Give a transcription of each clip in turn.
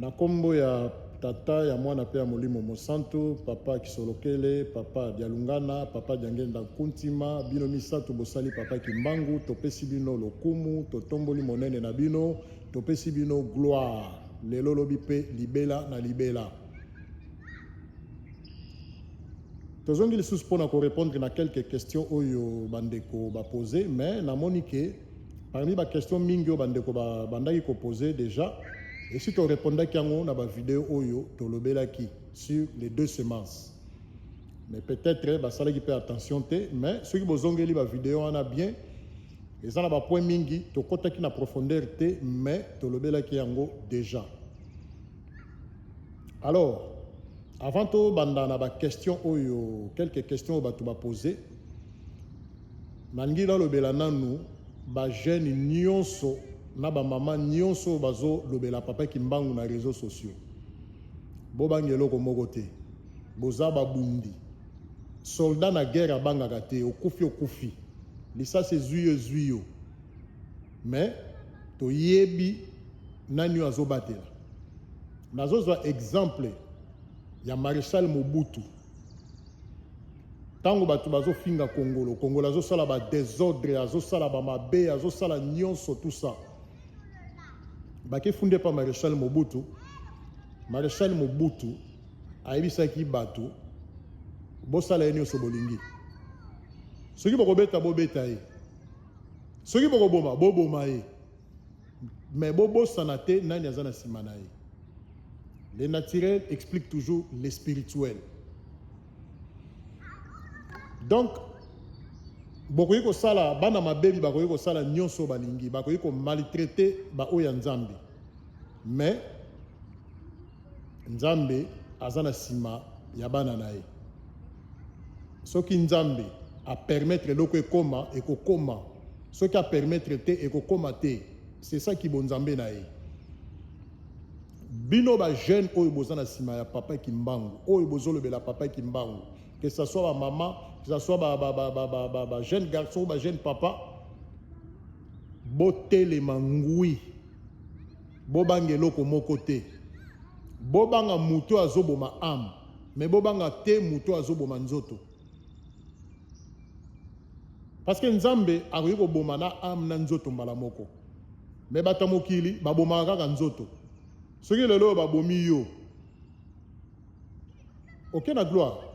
Na kombo ya Tata, ya Mwana pe ya Molimo Mosantu, Papa Kisolokele, Papa Dialungana, Papa Diangenda Nkuntima, bino misatu bosali Papa Kimbangu, topesi bino lokumu, totomboli monene na bino, topesi bino gloire lelo lobi pe libela na libela. Tozongi lisusu pona ko repondre na quelques questions oyo bandeko ba poser, mais namoni ke Parmi ba questions mingi oyo bandeko ba bandaki ko poser dejà, esi to repondaki yango na ba video oyo tolobelaki sur les deux semences. Mais peut-être basalaki pe attention te, mais soki bozongeli ba video wana bien, eza na ba points mingi tokotaki na profondeur te, mais tolobelaki yango dejà. Alors, avant tobanda na ba questions oyo, quelques questions oyo bato ba poser, Nalingi nalobela nanu ba jeunes nionso na ba maman nionso oyo bazo lobela papa kimbangu na reseaux sociaux. Bobanga eloko moko te. Boza ba bundi. Soldat na guerre abangaka te, okufi okufi. Lisasi ezui yo ezui yo. Mais toyebi nani oyo azobatela. Nazozwa exemple ya Marechal Mobutu. Tango bato bazofinga Kongolo, Kongolo azosala ba desordre, azosala ba mabe, azosala nyonso tout ça. Bakefunde pa Marechal Mobutu. Marechal Mobutu ayebisaki bato bosala ye nyonso bolingi. Soki bokobeta bobeta ye. Soki bokoboma boboma ye. Mais bobosana te nani aza na sima na ye. Le naturel explique toujours le spirituel. Donc bokoki kosala bana mabebi bakoki kosala nyonso balingi, bakoki ko maltraiter ba oyo ya Nzambe. Mais Nzambe aza na sima ya bana na ye. Soki Nzambe a permettre eloko ekoma, ekokoma. Soki a permettre te, ekokoma te. C'est ça ki bonzambe na ye. Bino ba jeunes oyo boza na sima ya papa Kimbangu, oyo bozolobela papa Kimbangu, que ça soit ba maman, que ça soit ba ba ba ba ba, ba, ba jeune garçon ou ba jeune papa, botelema ngui. Bobanga eloko moko te. Bobanga moto oyo azoboma ame, mais bobanga te moto oyo azoboma nzoto. Parce que Nzambe akoki koboma na ame na nzoto mbala moko. Mais bato ya mokili babomaka kaka nzoto. Soki lelo oyo babomi yo, oke na gloire.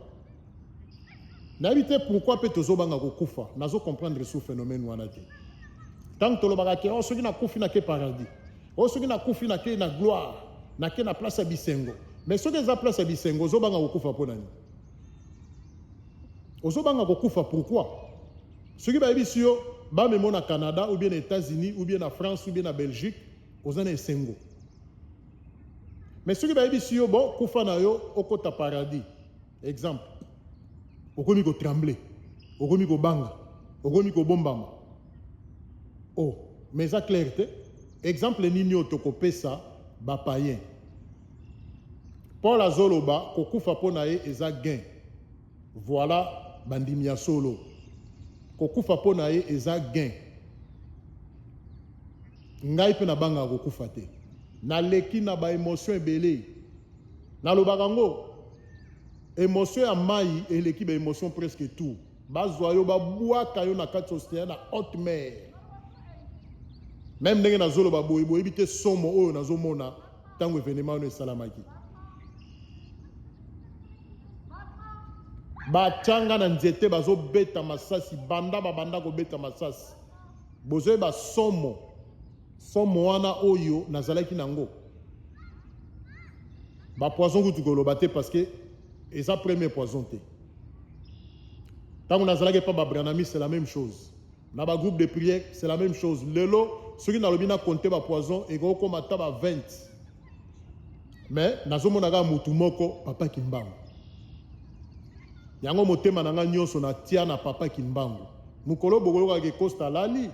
Nayebi te pourquoi mpe tozobanga kokufa. Nazo comprendre sous phénomène wana te. Ntango tolobaka ke oh, soki nakufi nake paradis, oh, soki nakufi nake na gloire, nake na place ya bisengo. Mais soki eza place ya bisengo, ozobanga kokufa mpo na nini? Ozobanga kokufa pourquoi? Soki bayebisi yo bamemo na Canada ou bien na États-Unis ou bien na France ou bien na Belgique, oza na esengo. Mais soki bayebisi yo bon kufa na yo okota paradis, exemple, okomi ko trembler, okomi kobanga, okomi kobombama. Oh, mais eza clair te. Exemple nini oyo tokopesa ba païens? Paul azoloba kokufa mpo na ye eza gain. Voilà bandimi ya solo. Kokufa mpo na ye eza gain. Ngai mpe nabangaka kokufa te. Naleki na ba emotion ebele. Nalobaka yango emotion ya mai eleki ba emotion presque tout. Bazwa yo babwaka yo na kati océan na haute mer. Meme ndenge nazoloba boye boyebi te somo oyo nazomona ntango evenement wana esalamaki. Batianga na nzete bazobeta masasi banda babanda kobeta masasi. Bozoyeba somo somo wana oyo nazalaki nango. Ba poison kutu koloba te parce que eza premier poison te. Tango nazalaki epa ba Branami c'est la même chose. Na ba groupe de prière c'est la même chose. Lelo soki nalobi na compter ba poison ekokoma ata ba 20. Mais nazomona kaka mutu moko papa Kimbangu. Yango motema na nga nyonso natia na papa Kimbangu. Mokolo bokoyokaka ke Costa alali,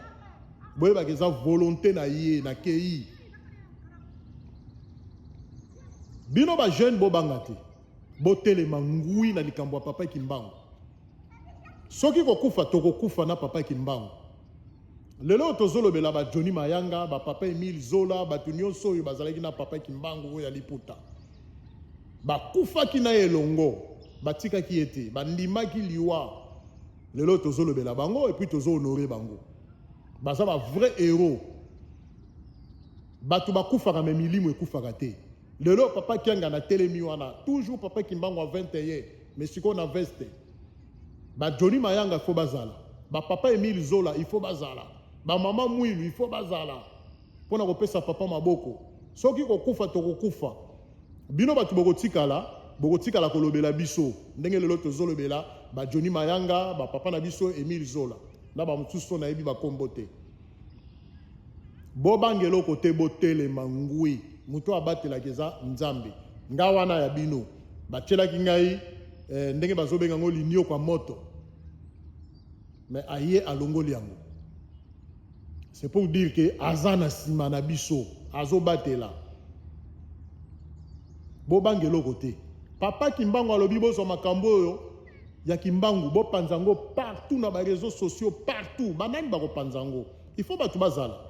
boyebaka eza volonté na ye nakei. Bino ba jeune bobanga te. Botelema ngui na likambo ya papa Kimbangu. Soki kokufa tokokufa na papa Kimbangu. Lelo oyo tozolobela ba Johnny Mayanga, ba papa Emile Zola, bato nyonso oyo bazalaki na papa Kimbangu oyo ya liputa. Bakufaki na ye elongo, batikaki ye te, bandimaki liwa. Lelo tozolobela bango et puis tozo honorer bango. Baza ba vrai héros. Bato bakufaka mais milimo ekufaka te. Lelo papa Kianga na telemi wana, toujours papa Kimbangu a 21, mais sikoyo na veste. Ba Johnny Mayanga il faut bazala. Ba papa Emile Zola il faut bazala. Ba mama Mwilu il faut bazala. Pona kopesa papa maboko. Soki kokufa tokokufa. Bino bato bokotikala, bokotikala kolobela biso. Ndenge lelo tozolobela ba Johnny Mayanga, ba papa na biso Emile Zola. Na ba mosusu nayebi ba kombo te. Bobanga eloko te, botelema ngwi. Moto abatelaka eza Nzambe. Nga wana ya bino batielaki ngai ndenge bazobenga yango linioko ya moto, mais aye alongoli yango. C'est pour dire que aza na nsima na biso, azobatela. Bobanga eloko te. Papa Kimbangu alobi bozwa makambo oyo ya Kimbangu, bopanza yango partout na ba réseaux sociaux, partout. Banani bakopanza yango? Il faut bato bazala.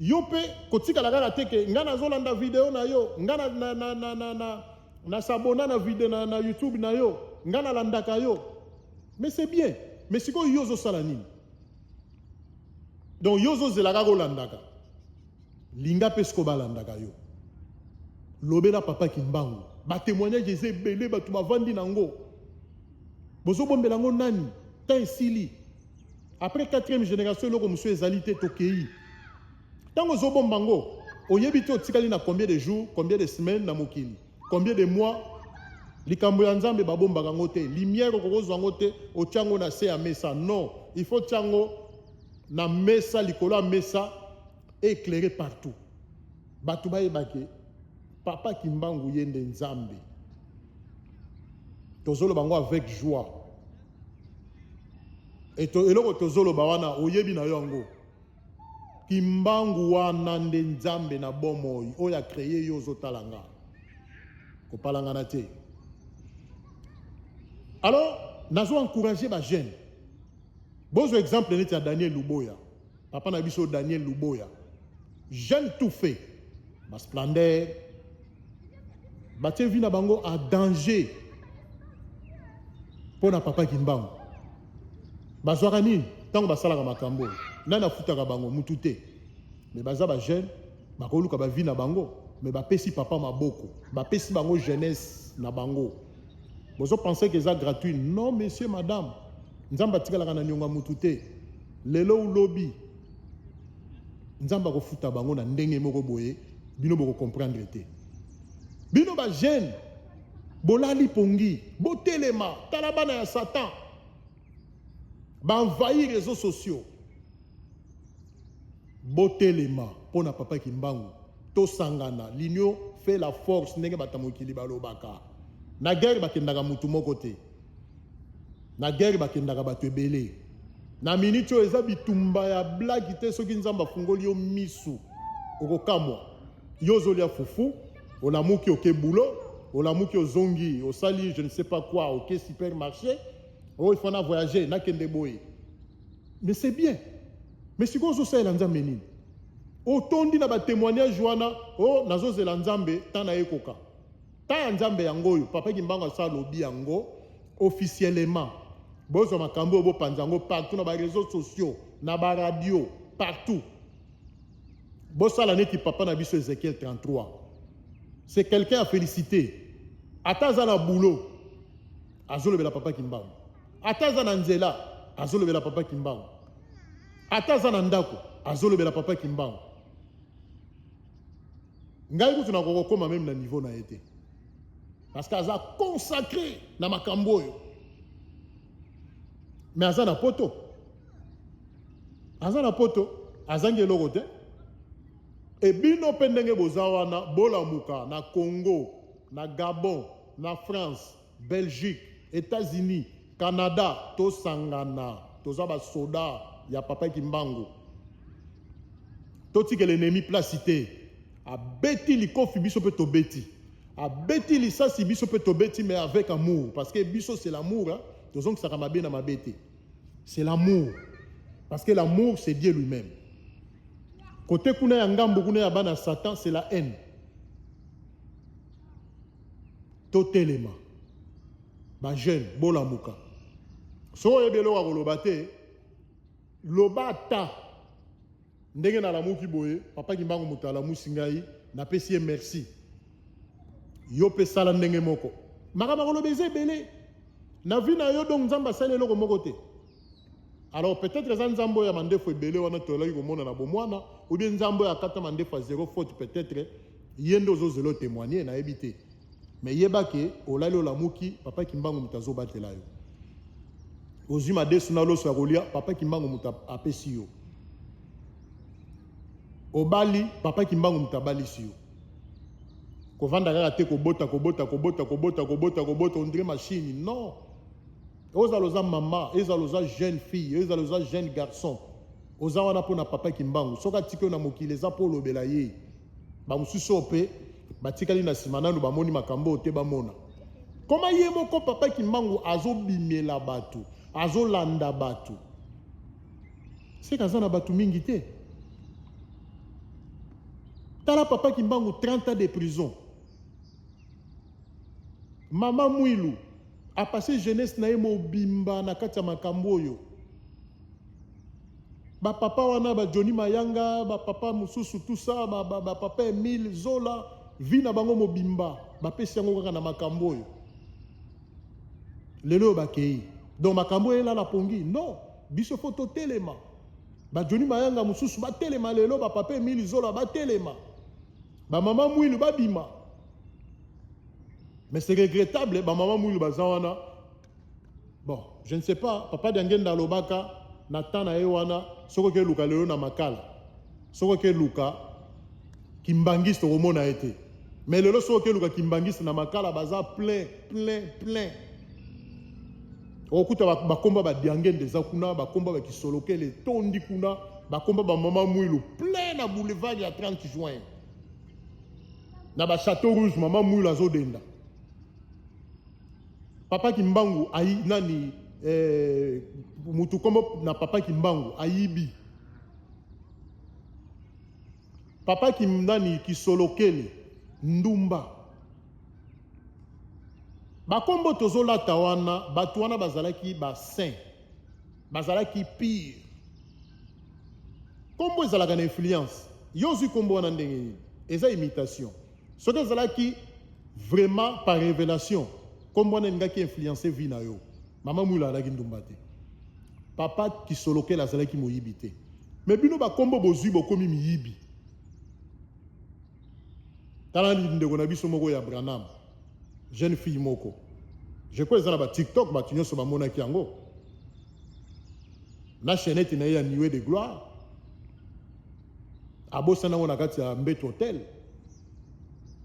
Yo mpe kotikala kaka te ke ngai nazolanda video na yo, ngai na s'abonna na video na YouTube na yo, ngai nalandaka yo. Mais c'est bien. Mais sikoyo yo ozosala nini? Donc yo ozozela kaka olandaka. Linga mpe sikoyo balandaka yo. Lobela papa Kimbangu. Ba témoignage eza ebele, bato bavandi nango. Bozobombela yango nani? Temps esili. Après quatrième génération eloko mosusu ezali te, tokei. Ntango ozobomba yango, oyebi te otikali na combien de jours, combien de semaines na mokili, combien de mois. Likambo ya Nzambe babombaka yango te. Lumière okokozwa yango te, otia yango na se ya mesa. Non, il faut tia yango na mesa, likolo ya mesa, éclairé partout. Bato bayebake papa Kimbangu ye nde Nzambe. Tozoloba yango avec joie. Eloko tozoloba wana oyebi na yo yango. Kimbangu wana nde Nzambe na bomoi oyo a créé yo, ozotala nga. Kopalangana te. Alors, nazo encourager ba jeunes. Bozwa exemple neti ya Daniel Luboya. Papa na biso Daniel Luboya. Jeune tout fait. Ba splendeur. Batie vie na bango en danger. Pona papa Kimbangu. Bazwaka nini ntango basalaka makambo oyo? Nani afutaka bango? Mutu te. Mais baza ba jeune, bakoluka ba vie na bango, mais bapesi papa maboko, bapesi bango jeunesse na bango. Bozo penser que eza gratuit? Non, monsieur, madame. Nzambe atikalaka na niongo ya mutu te. Lelo ulobi Nzambe akofuta bango na ndenge moko boye, bino boko comprendre te. Bino ba jeune bolali pongi, botelema, tala bana ya Satan ba envahir réseaux sociaux. Botelema mpona papa Kimbangu, tosangana. L'union fait la force, ndenge bato ya mokili balobaka. Na guerre bakendaka mutu moko te, na guerre bakendaka bato ebele. Na miniti oyo eza bitumba ya blague te. Soki Nzambe afungoli yo misu, okokamwa. Yo ozolia fufu, olamuki oke boulot, olamuki ozongi, osali je ne sais pas quoi, oke supermarché, oyo il faut na voyager, nakende boye. Mais c'est bien. Mais sikoyo ozosalela Nzambe nini? Otondi na ba témoignage wana, o nazozela Nzambe ntan na ekoka. Ta ya Nzambe yango oyo papa Kimbangu asala, alobi yango officiellement. Bozwa makambo oyo, bopanza yango partout na ba réseaux sociaux, na ba radio, partout. Bosala neti papa na biso Ezekiel 33. C'est quelqu'un à féliciter. Ata aza na boulot, azolobela papa Kimbangu. Ata aza na nzela, azolobela papa Kimbangu. Ata aza na ndako, azolobela papa Kimbangu. Ngai kutu nakokokoma même na niveau na ye te, parce que aza consacré na makambo oyo. Mais aza na poto, aza na poto, azangi eloko te. Ebino mpe ndenge boza wana, bolamuka na Congo, na Gabon, na France, Belgique, États-Unis, Canada, tosangana. Toza basoda ya papa Kimbangu. Totikela ennemi place te. Abeti likofi, biso mpe tobeti. Abeti lisasi, biso mpe tobeti, mais avec amour, parce que biso c'est l'amour, hein? Tozongisaka mabe na mabe te, c'est l'amour. Parce que l'amour, c'est Dieu lui-même. Côté kuna ya ngambo kuna ya bana Satan, c'est la haine. Totelema. Ba jeune bolamuka. Soki oyebi eloko ya koloba te, loba ata ndenge nalamuki boye, papa Kimbangu moto alamusi ngai, napesi ye merci. Yo mpe sala ndenge moko. Makambo ya koloba eza ebele na vie na yo, donc Nzambe asali eloko moko te. Alors peut-être eza Nzambe oyo ya mandefu ebele wana toyelaki komona na bomwana, ou bien Nzambe oyo akata mandefu ya zero faute, peut-être ye nde ozozela otémoigne, nayebi te. Mais yeba ke olali olamuki, papa Kimbangu moto azobatela yo. Ozwi madesu na loso ya kolia, papa Kimbangu moto apesi yo. Obali, papa Kimbangu moto abalisi yo. Kovanda kaka te, kobota kobota kobota kobota kobota kobota, on dirait machine. Non, ozala oza mama, ezala oza jeune fille, ezala oza jeune garçon, oza wana mpona papa Kimbangu. Soki atiki yo na mokili, eza mpo olobela ye. Bamosusu oyo mpe batikali na nsima nanu bamoni makambo oyo te, bamona koma ye moko papa Kimbangu azobimela bato, azolanda bato, seke aza na bato mingi te. Tala papa Kimbangu, 30 ans de prison. Mama Mwilu apase jeunesse na ye mobimba na kati ya makambo oyo. Bapapa wana, bajoni Mayanga, bapapa mosusu, tout ça, bapapa Emile Zola, vie na bango mobimba bapesi yango kaka na makambo oyo. Lelo oyo bakei, donc makambo oyo elala pongi. Non, biso faut totelema. Bajoni Mayanga mosusu batelema lelo, bapapa Emile Zola batelema, bamama Mwilu babima. Mais c'est regrettable, bamama Mwilu baza wana. Bon, je ne sais pas, papa Diangenda alobaka na temps na ye wana, soki okeluka lelo na Makala, soki okeluka kimbangiste, okomona ye te. Mais lelo soki okeluka kimbangiste na Makala, baza plein, plein, plein. Okokuta bakomba badiangende eza kuna, bakomba bakisolokele etondi kuna, bakomba bamama Mwilu plein na boulevard ya 30 juin, na bachateau rouge, mama Mwilu azodenda. Papa Kimbangu ayi nani, mutu kombo na papa Kimbangu ayibi. Papa Kim nani, Kisolokele, ndumba. Bakombo tozolata wana, bato wana bazalaki basaint, bazalaki pire. Kombo ezalaka na influence. Yo ozwi kombo wana ndenge nini? Eza imitation. Soki ezalaki vraiment par révélation, kombo wana elingaki influence vie na yo. Mama Mwilo azalaki ndumba te, papa Kisolokele azalaki moyibi te, mais bino bakombo bozwi, bokomi miyibi. Tala ndeko na biso moko ya Branham, jeune fille moko, je crois eza na batiktok, bato nyonso bamonaki yango na chaînette na ye ya Nuée de gloire, abosani yango na kati ya mbeto hotel.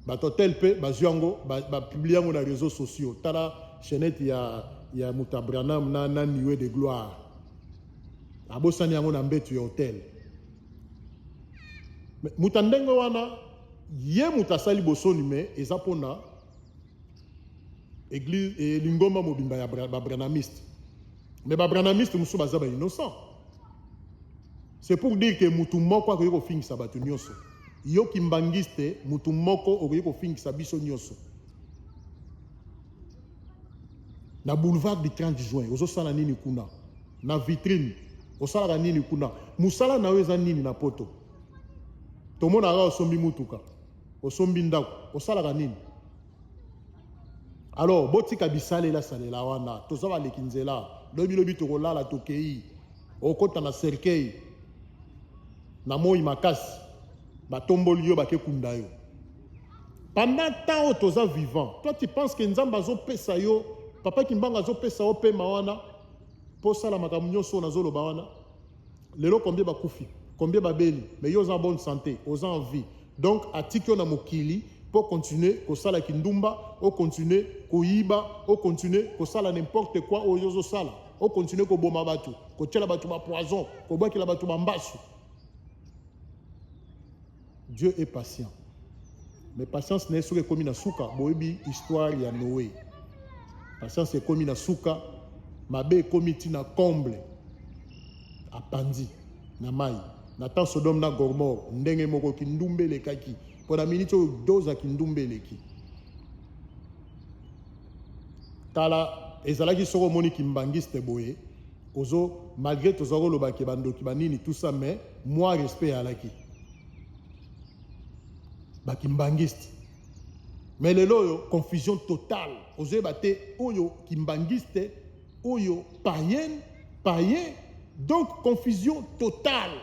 Bato hotel mpe bazwi yango, bapublie yango na réseaux sociaux. Tala chaînette ya moto ya Branham na Nuée de gloire, abosani yango na mbeto ya hotel. Moto ya ndenge wana, ye moto asali bosoni, mais eza mpona église, lingomba mobimba ya babranhamiste. Mais babranhamiste mosusu baza bainnocent. C'est pour dire que mutu moko akoki kofingisa bato nyonso. Yo kimbangiste, mutu moko okoki kofingisa biso nyonso. Na boulevard du 30 juin ozosala nini kuna? Na vitrine osalaka nini kuna? Mosala na yo eza nini na Poto? Tomonaka osombi mutuka, osombi ndako, osalaka nini? Alors botika bisalela salela wana. Toza baleki nzela. Lobi lobi tokolala, tokei, okota na cercueil na moi makasi, batomboli yo, bakekunda yo. Pendant temps oyo toza vivant, toi tu penses que Nzambe azopesa yo, papa Kimbangu azopesa yo pema wana mpo osala makambo nyonso oyo nazoloba wana? Lelo combien bakufi, combien babeli, mais yo oza en bonne santé, oza en vie. Donc atiki yo na mokili mpo continuer kosala kindumba, ocontinue koyiba, ocontinue kosala n'importe quoi oyo ozosala, ocontinue koboma bato, kotiela bato bapoison, kobwakela bato bambasu. Dieu est patient, mais patience na ye soki ekomi na suka, boyebi histoire ya Noé, patience ekomi na suka, mabe ekomi ntina comble. Apanzi na mai. Na temps Sodome na Gomorrhe, ndenge moko kindumba elekaki. Mpo na miniti oyo dose ya kindumba eleki. Kala ezalaki soki omoni kimbangiste boye ozo malgré toza koloba ke bandoki banini tout ça, mais moi respect alaki bakimbangiste. Mais lelo oyo confusion totale, ozoyeba te oyo kimbangiste, oyo païen, païen, donc confusion totale.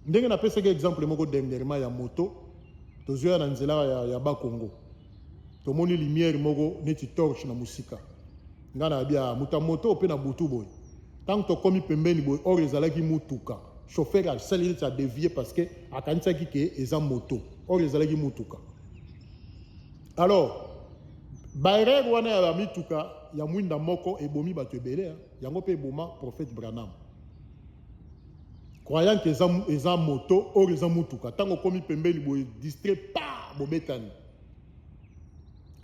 Ndenge napesaki exemple moko dernièrement ya moto, tozoya na nzela ya Bakongo, tomoni lumière moko neti torche na mosika. Ngai nayebi ya moto ya moto mpe na butu boye, ntango tokomi pembeni boye, or ezalaki mutuka. Chauffeur asali neti adévier parce que akanisaki ke eza moto, or ezalaki mutuka. Alors baerreur wana ya bamituka ya mwinda moko ebomi bato ebele. Yango mpe eboma prophète Branham, croyant ke eza moto, or eza mutuka. Ntango okomi pembeni boye, distrait pa bobetani.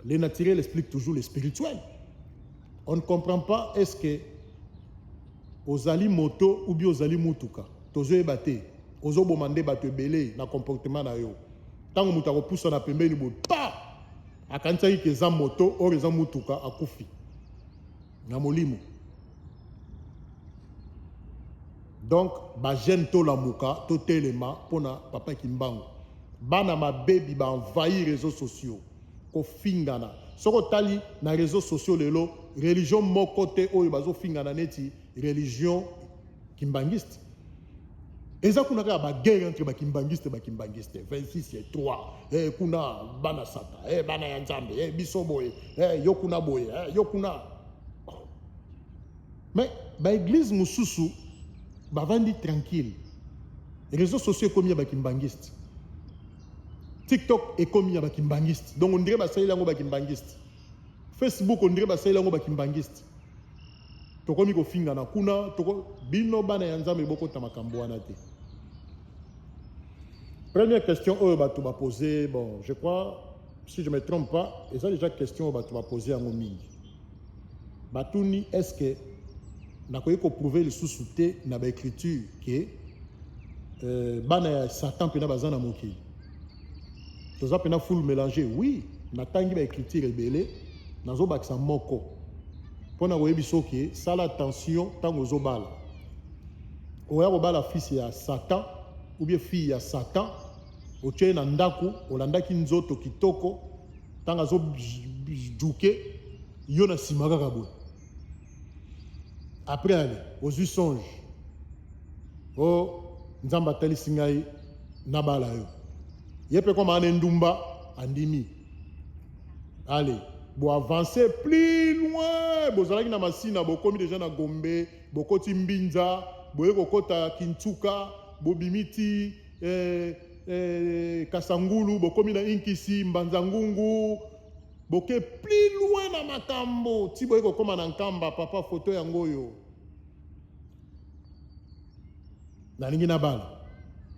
Le naturel explique toujours le spirituel. On ne comprend pas, est-ce que ozali moto ou bien ozali mutuka? Tozoyeba te. Ozoboma nde bato ebele na comportement na yo. Ntango moto akopusa na pembeni boye, pa akanisaki ke eza moto, or eza mutuka, akufi na molimo. Donc bajeune, tolamuka, totelema mpona papa Kimbangu. Bana mabebi baenvahir réseaux sociaux, kofingana. Soki otali na réseaux sociaux lelo, religion moko te oyo bazofingana neti religion kimbangiste. Eza kuna kaka baguerre entre bakimbangiste, bakimbangiste 26 et 3, kuna bana sata, bana ya Nzambe, biso boye, yo kuna boye, yo kuna. Mais baéglise mosusu bavandi tranquille. Réseaux sociaux ekomi ya bakimbangiste, TikTok ekomi ya bakimbangiste, donc on dirait basaleli yango bakimbangiste. Facebook, on dirait basaleli yango bakimbangiste. Tokomi kofingana kuna toko. Bino bana ya Nzambe, bokota makambo wana te. Première question oyo bato bapose, bon, je crois, si je me trompe pas, eza déjà question oyo bato bapose yango mingi. Batuni: est ce que nakoki koprouver lisusu te na baécriture ke bana ya Satan mpena baza na mokili, toza mpena full mélange? Oui, natangi baécriture ebele. Nazobakisa moko mpona koyebi soki sala attention ntango ozobala. Oya kobala fils ya Satan ou bien fille ya Satan, otie na ndako, olandaki nzoto kitoko, ntango azojuke yo na nsima kaka boye, après ale ozwi songe: o Nzambe atalisi ngai nabala yo. Ye mpe koma ana ndumba, andimi. Ale boavance plus loin, bozalaki na Masina, bokomi deja na Gombe, bokoti Mbinza, boye kokota Kintsuka, bobimi ti Kasangulu, bokomi na Inkisi, Mbanza Ngungu, boke plus loin na makambo ti boye kokóma na Nkamba. Papa, foto yango oyo nalingi nabala.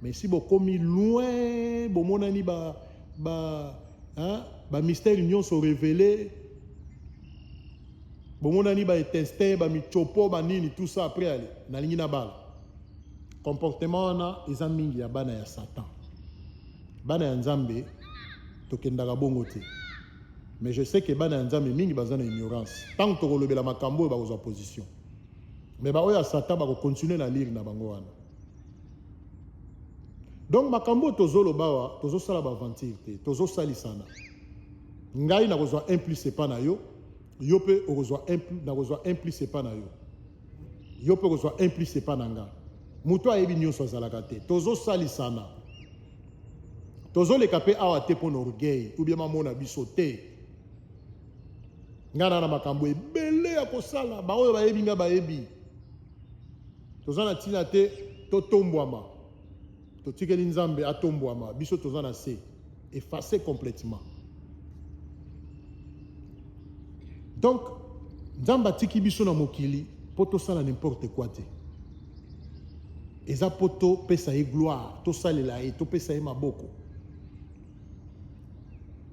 Mais si bokomi loin, bomonani ba, hein, bamystère nyonso révélé, bomonani baintestin, bamitsopo, banini, tout ça, après ale nalingi nabala. Comportement wana eza mingi ya bana ya Satan. Bana ya Nzambe tokendaka bongo te. Mais je sais que bana ya Nzambe mingi baza na ignorance. Ntango tokolobela makambo oyo, bakozwa position, mais baoyo ya Satan bakocontinue na lire na bango wana. Donc makambo oyo tozoloba awa, tozosala baaventure te, tozosalisana. Ngai nakozwa un plus epa na yo, yo mpe okozwa un plus, nakozwa un plus epa na yo, yo mpe okozwa un plus epa na nga. Moto ayebi nyonso azalaka te. Tozosalisana, tozoleka mpe awa te mpo na orgueil ou bien mamona biso te. Ngai na makambo ebele ya kosala, baoyo bayebi nga bayebi. Toza na ntina te totombwama, totikeli Nzambe atombwama. Biso toza na se effacer complètement. Donc Nzambe atiki biso na mokili mpo tosala n'importe quoi te. Eza mpo topesa ye gloire, tosalela ye, topesa ye maboko.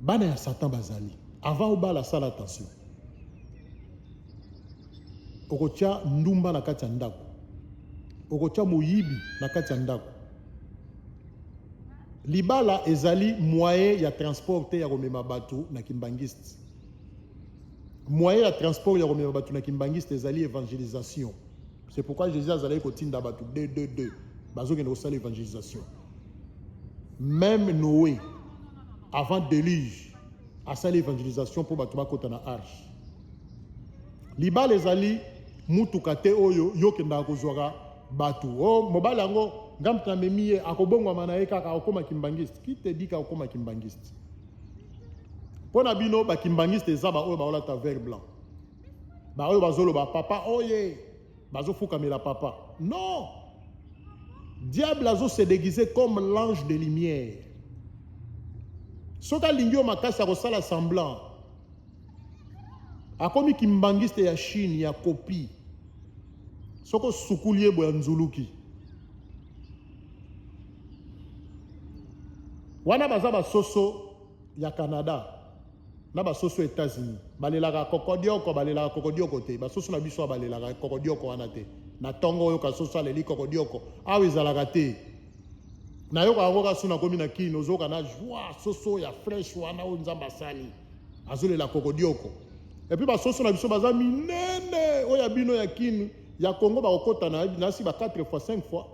Bana ya Satan bazali. Avant obala, sala attention. Okotia ndumba na kati ya ndako. Okotya moyibi na kati ya ndako. Libala ezali moyen ya transport te ya komema bato na kimbanguiste. Moyen ya transport ya komema bato na kimbanguiste ezali evangelisation. C'est pourquoi Jésus azalaki kotinda bato 2 2 2 bazokende kosala evangelisation. Même Noé avant déluge asali evangelisation mpo bato bakota na arche. Libala ezali mutuka te oyo yo okendaka kozwaka bato. Oh, mobali yango nga moto namemi ye akobongwama na ye kaka akokoma kimbangiste. Qui te dit akokoma kimbangiste? Mpo na bino bakimbangiste eza baoyo baolata vert blanc, baoyo bazoloba papa oye, bazofukamela papa. Non, diable azo se déguiser comme l'ange de lumière. Soki alingi yo makasi akosala semblant, akomi kimbangiste ya Chine ya copie. Soki osukuli ye boya nzuluki wana, baza basoso ya Canada na basoso ya États-Unis, balelaka kokodioko, balelaka kokodioko te. Basoso na biso balelaka kokodioko wana te. Na ntongo oyoka soso aleli kokodioko, awa ezalaka te. Nayoka yango kaka so nakomi na Kini, ozoyoka na joie soso ya fresh wana oyo Nzambe asali azolela kokodioko. Et puis basoso na biso baza minene, oyo ya bino ya Kini ya Congo bakokota na nasi ba 4 fois 5 fois.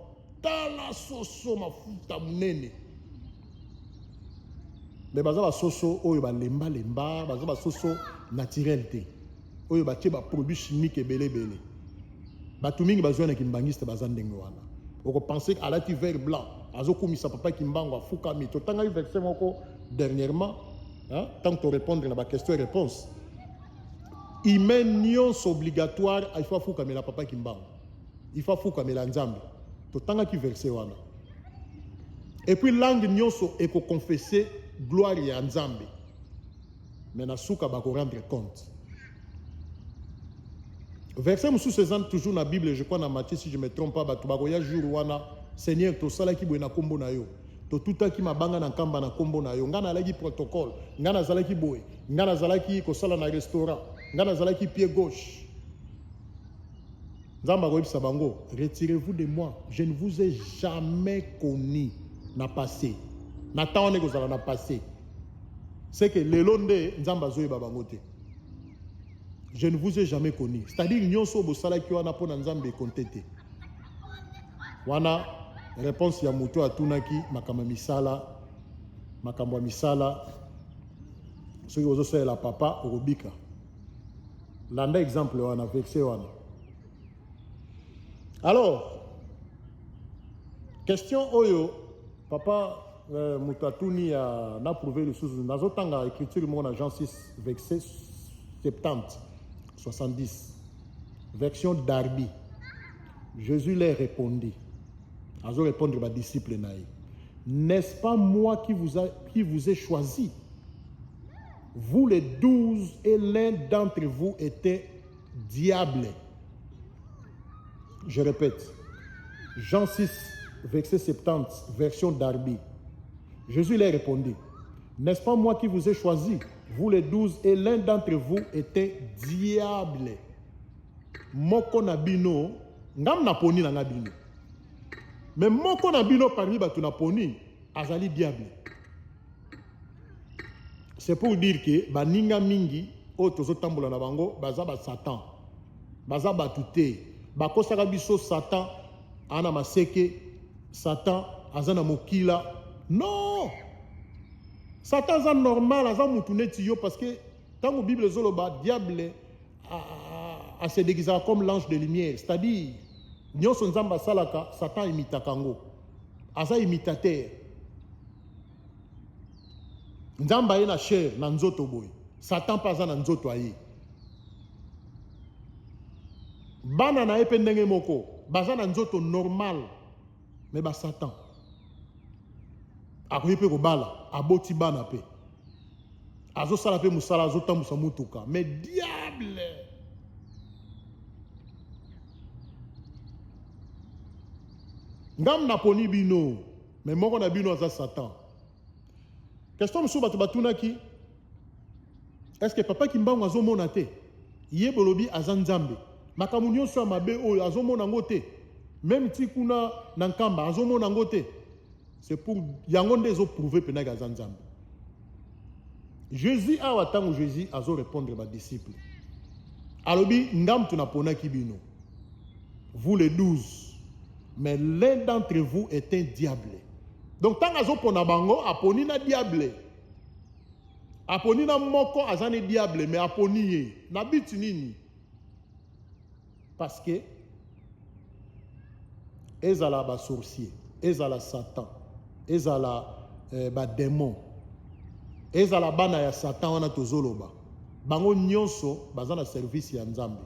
Tala soso mafuta monene, me baza basoso oyo balembalemba, baza basoso naturel te, oyo batie baproduit chimique ebele ebele. Bato mingi bazwa na kimbangiste baza ndenge wana. Okopense alati vert blanc, azokumisa papa Kimbangu, afukami. Totangaki verset moko dernièrement, hein, tant que torépondre na baquestion et réponse. Humain nyonso obligatoire il faut afukamela papa Kimbangu, il faut afukamela Nzambe. Totangaki verset wana. Et puis langue nyonso ekoconfesse gloire ya Nzambe, mais na suka bakorendre compte. Verset mosusu eza toujours na Bible, je crois na Matthieu si je me trompe pas, bato bakoya jour wana: Seigneur, tosalaki boye na nkombo na yo, totutaki mabanga na nkamba na nkombo na yo, ngai nazalaki protocole, ngai nazalaki boye, ngai nazalaki kosala na restaurant, ngai nazalaki pied gauche. Nzambe akoyebisa bango: retirez-vous de moi, je ne vous ai jamais connu. Na passé, na ntango wana ekozala na passé, c'est que lelo nde Nzambe azoyeba bango te. Je ne vous ai jamais connu, c'est-à-dire nyonso oyo bosalaki wana mpo na Nzambe ekonte te. Wana réponse ya moto atunaki makambo ya misala. Makambo ya misala, soki ozosalela papa okobika. Landa exemple wana, verset wana. Alors question oyo papa moto atuni ya na prouve lisusu, nazotanga écriture moko na Jean 6 verset 70 70, version Darby. Jésus leur répondit, azo répondre badisciple na ye: n'est-ce pas moi qui vous ai choisi, vous les 12, et l'un d'entre vous était diable? Je répète, Jean 6 verset 70, version Darby. Jésus leur répondit: n'est-ce pas moi qui vous ai choisi, vous les 12, et l'un d'entre vous était diable? Moko na bino, ngam na poni na nga bino, mais moko na bino parmi bato na poni azali diable. C'est pour dire que baninga mingi oyo tozotambola na bango baza basatan, baza bato te. Bakosaka biso Satan ana maseke, Satan aza na mokila. Non, Satan aza normal, aza mutu neti yo, parce que ntango Bible ezoloba diable ase déguisaka comme l'ange de lumière, c'est-à-dire nyonso Nzambe asalaka, Satan imitaka yango, aza imitateur. Nzambe aye na chair, na nzoto boye, Satan mpe aza na nzoto aye. Bana na ye mpe ndenge moko baza na nzoto normal, me basatan akoki mpe kobala, aboti bana mpe azosala mpe mosala, azotambusa motuka, mais diable. Ngam naponi bino, me moko na bino aza Satan. Question mosusu bato batunaki: est ce que papa Kimbangu azomona te? Ye bolobi aza Nzambe, makambo nyonso ya mabe oyo azomona yango te? Meme ti kuna na Nkamba azomona yango te. C'est pour yango nde ezo prouver pena ke aza Nzambe. Jésus awa ntango Jésus azo répondre ba disciples alobi nga mutu naponaki bino vous les 12 mais l'un d'entre vous est un diable. Donc ntango azopona bango aponi na diable aponi na moko aza ne diable mais aponi ye na but nini? Parce que ezala ba sorcier, ezala Satan, ezala eh, ba demon, ezala bana ya Satan wana tozoloba, bango nyonso baza na service ya Nzambe.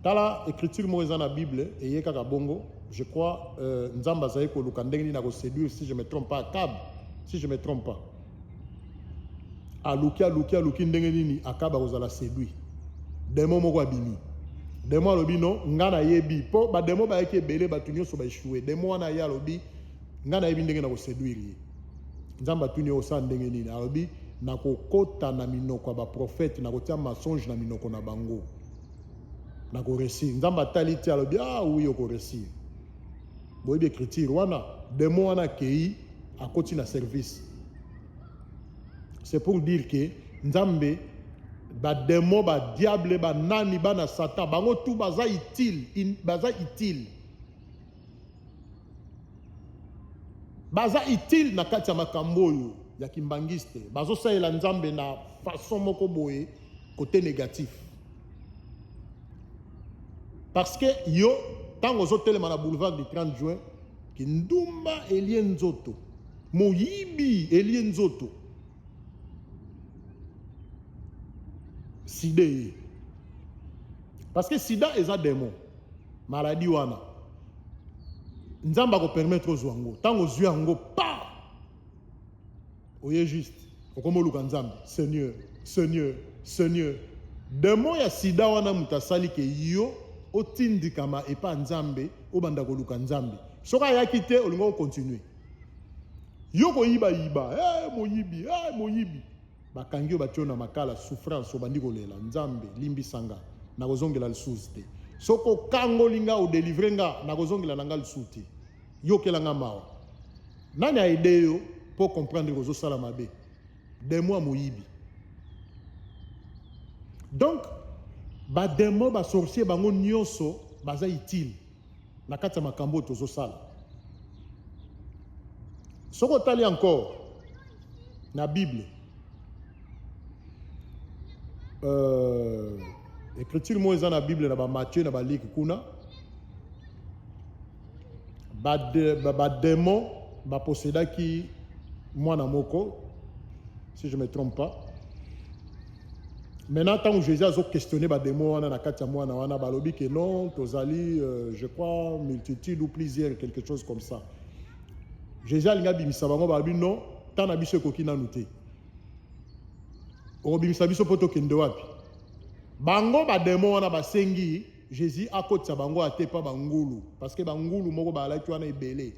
Tala écriture moko eza na Bible eye kaka bongo, je crois euh, Nzambe azali koluka ndenge nini akoséduire si je me trompe pas Akab, si je me trompe pas. Aluki aluki aluki ndenge nini Akab akozala séduit. Demon moko abimi. Demon alobi no nga nayebi po ba demon bayaki ebele bato nyonso ba échoué. Demon wana ye alobi nga nayebi ndenge na koséduire ye. Nzambe atuni ye osala ndenge nini? Alobi nakokota na minoko ya ba prophète, nakotia mensonge na minoko na bango. Nakoresir. Nzambe atali ti alobi ah oui okoresir. Boyebi écriture wana, demon wana akei akoti na service. C'est pour dire que Nzambe ba démon ba diable ba nani bana Satan bango tout baza utile in, baza utile baza utile na kati ya makambo oyo ya kimbangiste bazosalela Nzambe na façon moko boye côté négatif parce que yo ntango ozotelema na boulevard du 30 juin kindumba elie nzoto moyibi elie nzoto sida eye parce que sida eza démon maladie wana nzambe akopermettre ozwa yango ntango ozwi yango pa oye juste okomi oluka nzambe seigneur seigneur seigneur démon ya sida wana moto asali ke yo otindikama epa nzambe obanda koluka nzambe soki ayaki te olingi okontinue yo koyibayiba hey, eh, moyibi hey, eh, moyibi bakangi yo batio na makala souffrance obandi kolela nzambe limbisa nga nakozongela lisusu te soki okangoli nga odelivre nga nakozongela na nga lisusu te yokela nga mawa nani aide yo mpo comprendre kozosala mabe demo ya moyibi donc bademo basorcier bango nyonso baza utile na kati ya makambo oyo tozosala soki otali encore na bible euh, écriture moko eza na bible na bamatthieu na balike kuna bademon ba baposedaki mwana moko si je me trompe pas maintenant ntango jésus azo questionner bademo wana na kati ya mwana wana balobi ke non tozali euh, je crois multitude ou plusieurs quelque chose comme ça jésus alingi abimisa bango balobi non ntango na biso ekoki nanu te okobimisa biso mpo tokende wapi bango bademo wana basengi jésus akotisa bango ate mpa bangulu parce que bangulu moko bazalaki wana ebele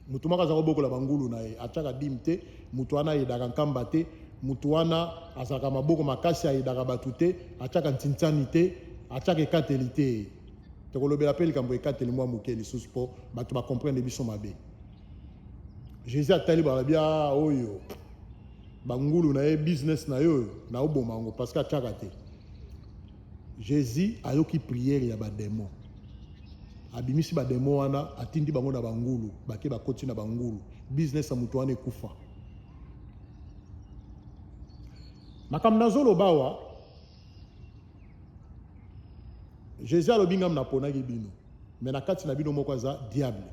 Moto moko aza kobokola bangulu na ye, atiaka dime te, moto wana ayedaka nkamba te, moto wana azalaka maboko makasi, ayedaka bato te, atiaka ntintsani te, atiaka ekateli te. Tokolobela mpe likambo ekateli mwa moke lisusu mpo bato ba comprendre biso mabe. Jesus atali balobi ah oyo bangulu na ye business na ye oyo naoboma yango parce que atiaka te. Jesus ayoki prière ya ba demon. Abimisi ba demon wana atindi bango na bangulu, bake bakoti na bangulu. Business ya moto wana ekufa. Makambo nazoloba awa Jesus alobi ngam naponaki bino mais na kati na bino moko aza diable.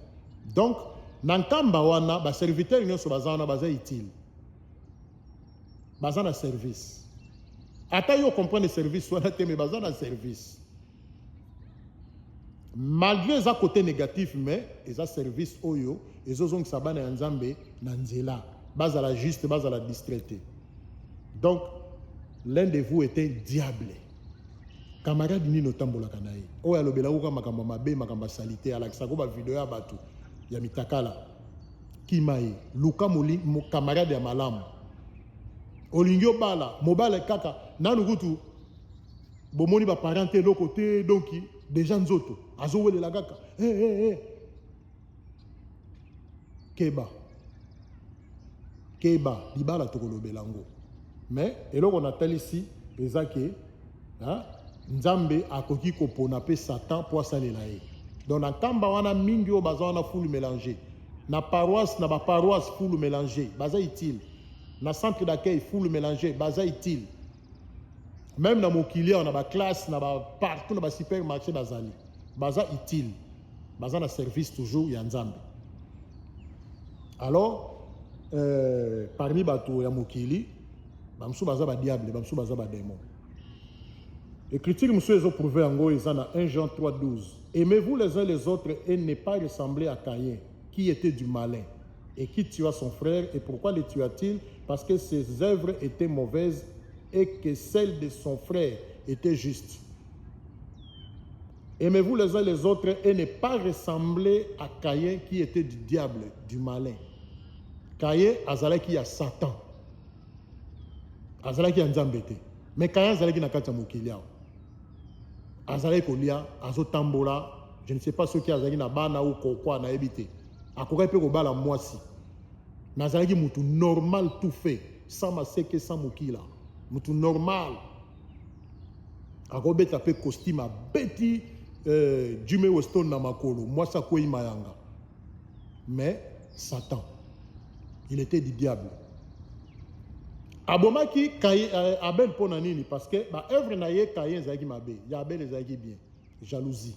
Donc na nkamba wana ba serviteur nyonso baza wana baza utile. Baza na service. Ata yo comprendre service wana te mais baza na service. Malgré eza côté négatif mais eza service oyo ezozongisa bana ya Nzambe na nzela. Bazala juste, bazala distrait te. Donc l'un de vous est un diable. Camarade nini otambolaka na ye oyo alobelaka kaka makambo mabe, makambo ya salite, alakisaka ba video ya bato ya mitakala. Kima ye, luka camarade ya malamu. Olingi obala, mobala kaka nanu kutu bomoni ba parents te eloko te donc déjà nzoto. azowelela kaka hey, eh, hey, eh, hey. Keba, keba, libala tokolobela yango. Mais eloko natalisi eza ke Nzambe akoki kopona mpe Satan mpo asalela ye. Donc na nkamba wana mingi oyo baza wana fulu mélange na paroisse, na baparoisse fulu mélange baza utile, na centre d'accueil fulu mélange baza utile, même na mokili awa na baclasse na ba partout na basupermarché bazali baza utile, baza na service toujours ya Nzambe. Alors parmi bato ya mokili bamosusu baza badiable, bamosusu baza badémon. Écriture mosusu ezoprouve yango eza na 1 Jean 3 12: aimez-vous les uns les autres et ne pas ressembler à Caïn, qui était du malin et qui tua son frère. Et pourquoi le tua-t-il? Parce que ses œuvres étaient mauvaises et que celles de son frère étaient justes. Aimez-vous les uns les autres et ne pas ressembler à Caïn, qui était du diable, du malin. Caïn azalaki ya Satan, azalaki ya Nzambe te. Mais Caïn azalaki na kati ya mokili awa, azalaki kolia, azotambola. Je ne sais pas soki azalaki na bana ou kokwa, nayebi te. Akokaki mpe kobala mwasi, mais azalaki mutu normal, tout fait, sans maseke, sans mokila, mutu normal. Akobeta mpe costume, abeti Jimmy Weston na makolo, mwasi akwei mayanga. Mais Satan, il était du diable. Abomaki Abel mpo na nini? Parce que baœuvre na ye Caïn ezalaki mabe, ya Abel ezalaki bien. Jalousie.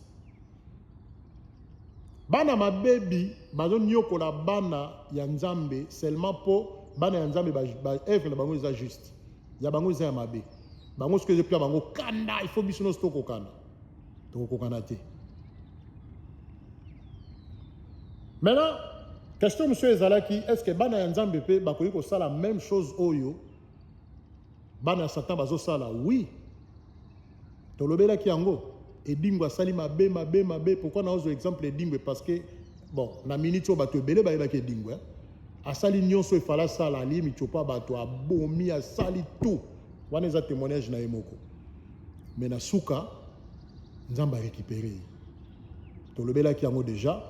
Bana mabebi bazoniokola bana ya Nzambe seulement mpo bana ya Nzambe baœuvre na bango eza juste, ya bango eza ya mabe. Bango soki ezopia bango kanda, il faut biso nyonso tokokana. Tokokokana te. Maintenant, question mosusu ezalaki: est ce que bana ya Nzambe mpe bakoki kosala même chose oyo bana ya Satan bazosala? Oui, tolobelaki yango. Edingwe asali mabe, mabe, mabe. Pourquoi naozwa exemple Edingwe? Parce que bon, na minute oyo bato ebele bayebaki Edingwe, eh? Asali nyonso efala asala, alie mitsopa, bato abomi, asali tout wana, eza témoignage na ye moko. Mais na suka Nzambe arécupéré ye. Tolobelaki yango déjà.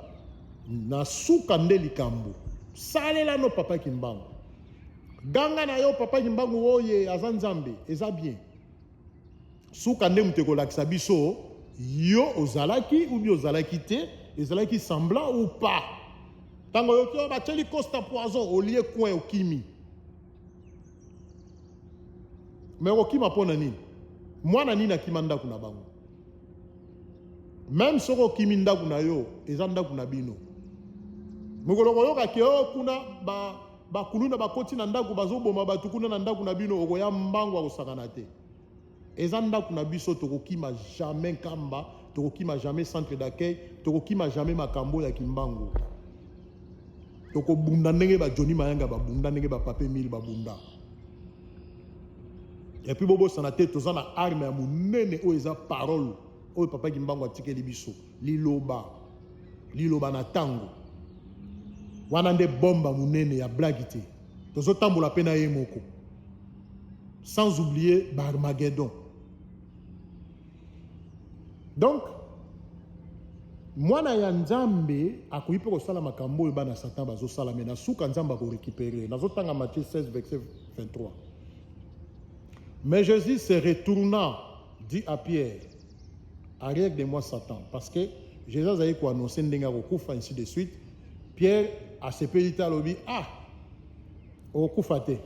Na suka nde likambo salela no papa Kimbangu, ganga na yo papa Kimbangu oye aza Nzambe, eza bien. Suka nde moto ekolakisa biso yo ozalaki ou bien ozalaki te, ezalaki semblant ou pas. Ntango oyoki oyo batieli Costa poison, olie coin, okimi. Mais okokima mpo na nini? Mwana nini akima ndako na bango? Même soki okimi ndako na yo, eza ndako na bino. Mokolo koyoka ke oyo kuna bakuluna bakoti na ndako, bazoboma bato kuna na ndako na bino, okoya mbango, akosakana te. Eza ndako na biso. Tokokima jamais Nkamba, tokokima jamais centre d'accueil, tokokima jamais makambo ya Kimbangu. Tokobunda ndenge bajoni Mayanga babunda, ndenge bapape Mile babunda. Et puis bobosana te, toza na arme ya monene oyo eza parole oyo papa Kimbangu atikeli biso, liloba, liloba na ntango wana nde bomba monene ya blague te. Tozotambola mpe na ye moko, sans oublier baarmageddon. Donc mwana ya Nzambe akoki mpe kosala makambo oyo bana Satan bazosala, mais na suka Nzambe akorécupérer. Nazotanga Matthieu 16 verset 23: mais Jésus se retourna, dit à Pierre: arrière de moi, Satan. Parce que Jésus azali koannonce ndenge akokufa, ainsi de suite. Pierre asepeli te, alobi: ah, okokufa te.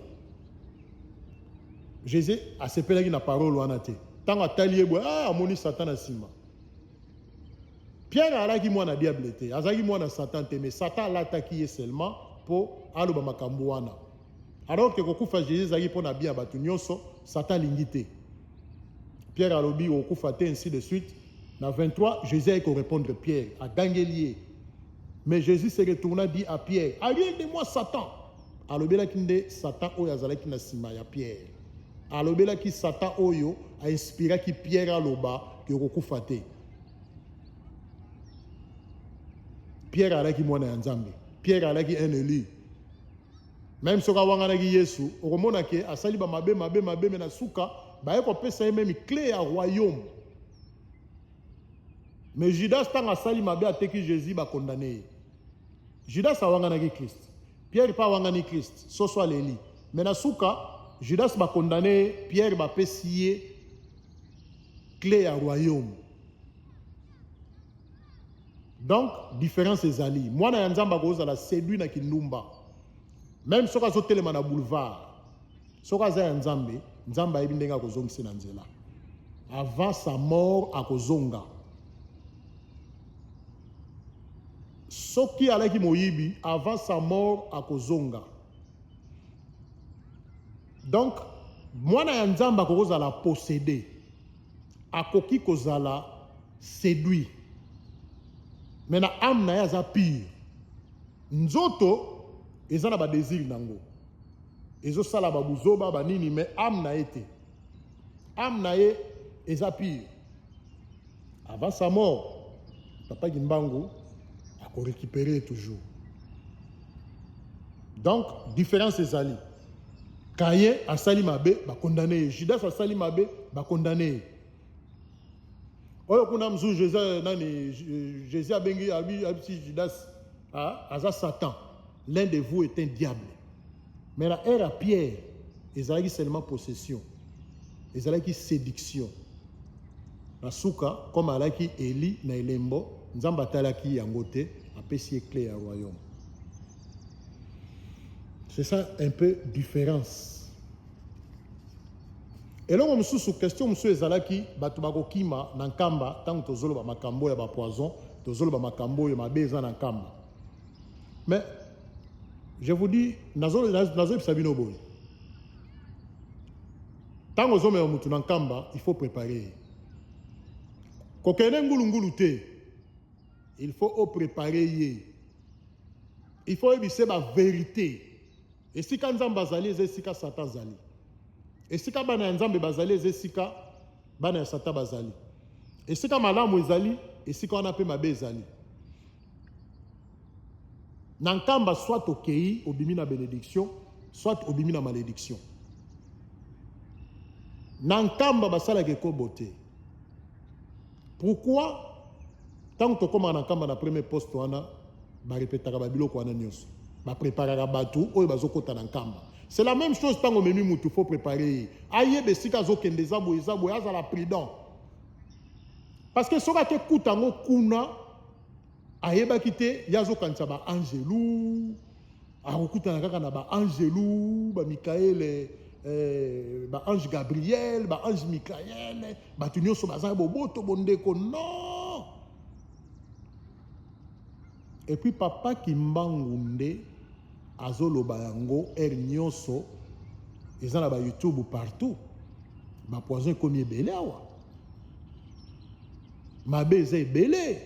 Jésus asepelaki na parole wana te. Ntango atali ye boye, ah, amoni Satan na nsima. Pierre azalaki mwana diable te, azalaki mwana Satan te, mais Satan alataki ye seulement mpo aloba makambo wana, alors ke kokufa Jésus ezalaki mpo na bien ya bato nyonso. Satan alingi te. Pierre alobi okokufa te, ainsi de suite. Na 23, Jésus ayei korépondre Pierre, agangeli ye. Mais Jésus se retourna, dit à Pierre: arrière de moi, Satan. Alobelaki nde Satan oyo azalaki na nsima ya Pierre, alobelaki Satan oyo ainspiraki Pierre aloba ke okokufa te. Pierre alaki mwana ya Nzambe, Pierre alaki un élu. Même soki awanganaki Yesu, okomona ke asali bamabe mabe mabe, mais na suka baye kopesa ye même clé ya royaume. Mais Judas ntango asali mabe ateki Jésus, bakondane ye. Judas awanganaki Christ, Pierre mpe awangani Christ, soso aleli. Mais na suka Judas bakondane ye, Pierre bapesi ye clé ya royaume. Donc différence ezali. Mwana ya Nzambe akozala séduit na kindumba, même soki azotelema na boulevard. Soki aza ya Nzambe, Nzambe ayebi ndenge akozongisa na nzela. Avant sa mort akozonga. Soki alaki moyibi, avant sa mort akozonga. Donc mwana ya Nzambe akokozala possédé, akoki kozala séduit, mais na âme na ye aza pire. Nzoto eza na badésir nango, ezosala babuzoba banini, mais âme na ye te. Âme na ye eza pire. Avant sa mort, Papa Kimbangu akorécupérer toujours. Donc différence ezali. Caïn asali mabe, bakondane ye. Judas asali mabe, bakondane ye. Oyo kuna mosusu Jésus, nani, Jésus abengi abisi Judas, ah, aza Satan, l'un de vous est un diable. Mais na ère ya Pierre ezalaki seulement possession, ezalaki séduction. Na suka, comme alaki Eli na elembo, Nzambe atalaki yango te, apesi ye clé ya royaume. C'est ça un peu différence. Eloko mosusu, question mosusu ezalaki bato bakokima na Nkamba ntango tozoloba makambo ya bapoison, tozoloba makambo oyo mabe eza na Nkamba. Mais je vous dis, nazoyebisa bino boye: ntango ozomema motu na Nkamba, il faut préparer ye. Kokende ngulungulu te, il faut opréparer ye, il faut oyebise bavérité. Esika Nzambe azali eza esika Satan azali, esika bana ya Nzambe bazali eza esika bana ya Satan bazali, esika malamu ezali esika wana mpe mabe ezali. Na Nkamba, soit okei obimi na bénédiction, soit obimi na malédiction. Na Nkamba basalaka ekobo te. Pourquoi? Ntango tokómaka na Nkamba na premier poste wana, barepetaka babiloko wana nyonso, bapreparaka bato oyo bazokɔta na Nkamba. C'est la même chose ntango omemi mutu, faut préparer ye, ayeba esika azokende eza boye, eza boye, azala prudent, parce que soki akekuta yango kuna ayebaki te, ye azokanisa baangelu, akokutana kaka na baangelu, bamikaele, baange Gabriel, baange Mikael, bato nyonso baza boboto, bondeko. Non. Et puis Papa Kimbangu nde azoloba yango heure nyonso, eza na bayoutube partout. Bapoison ekomi ebele awa, mabe eza ebele,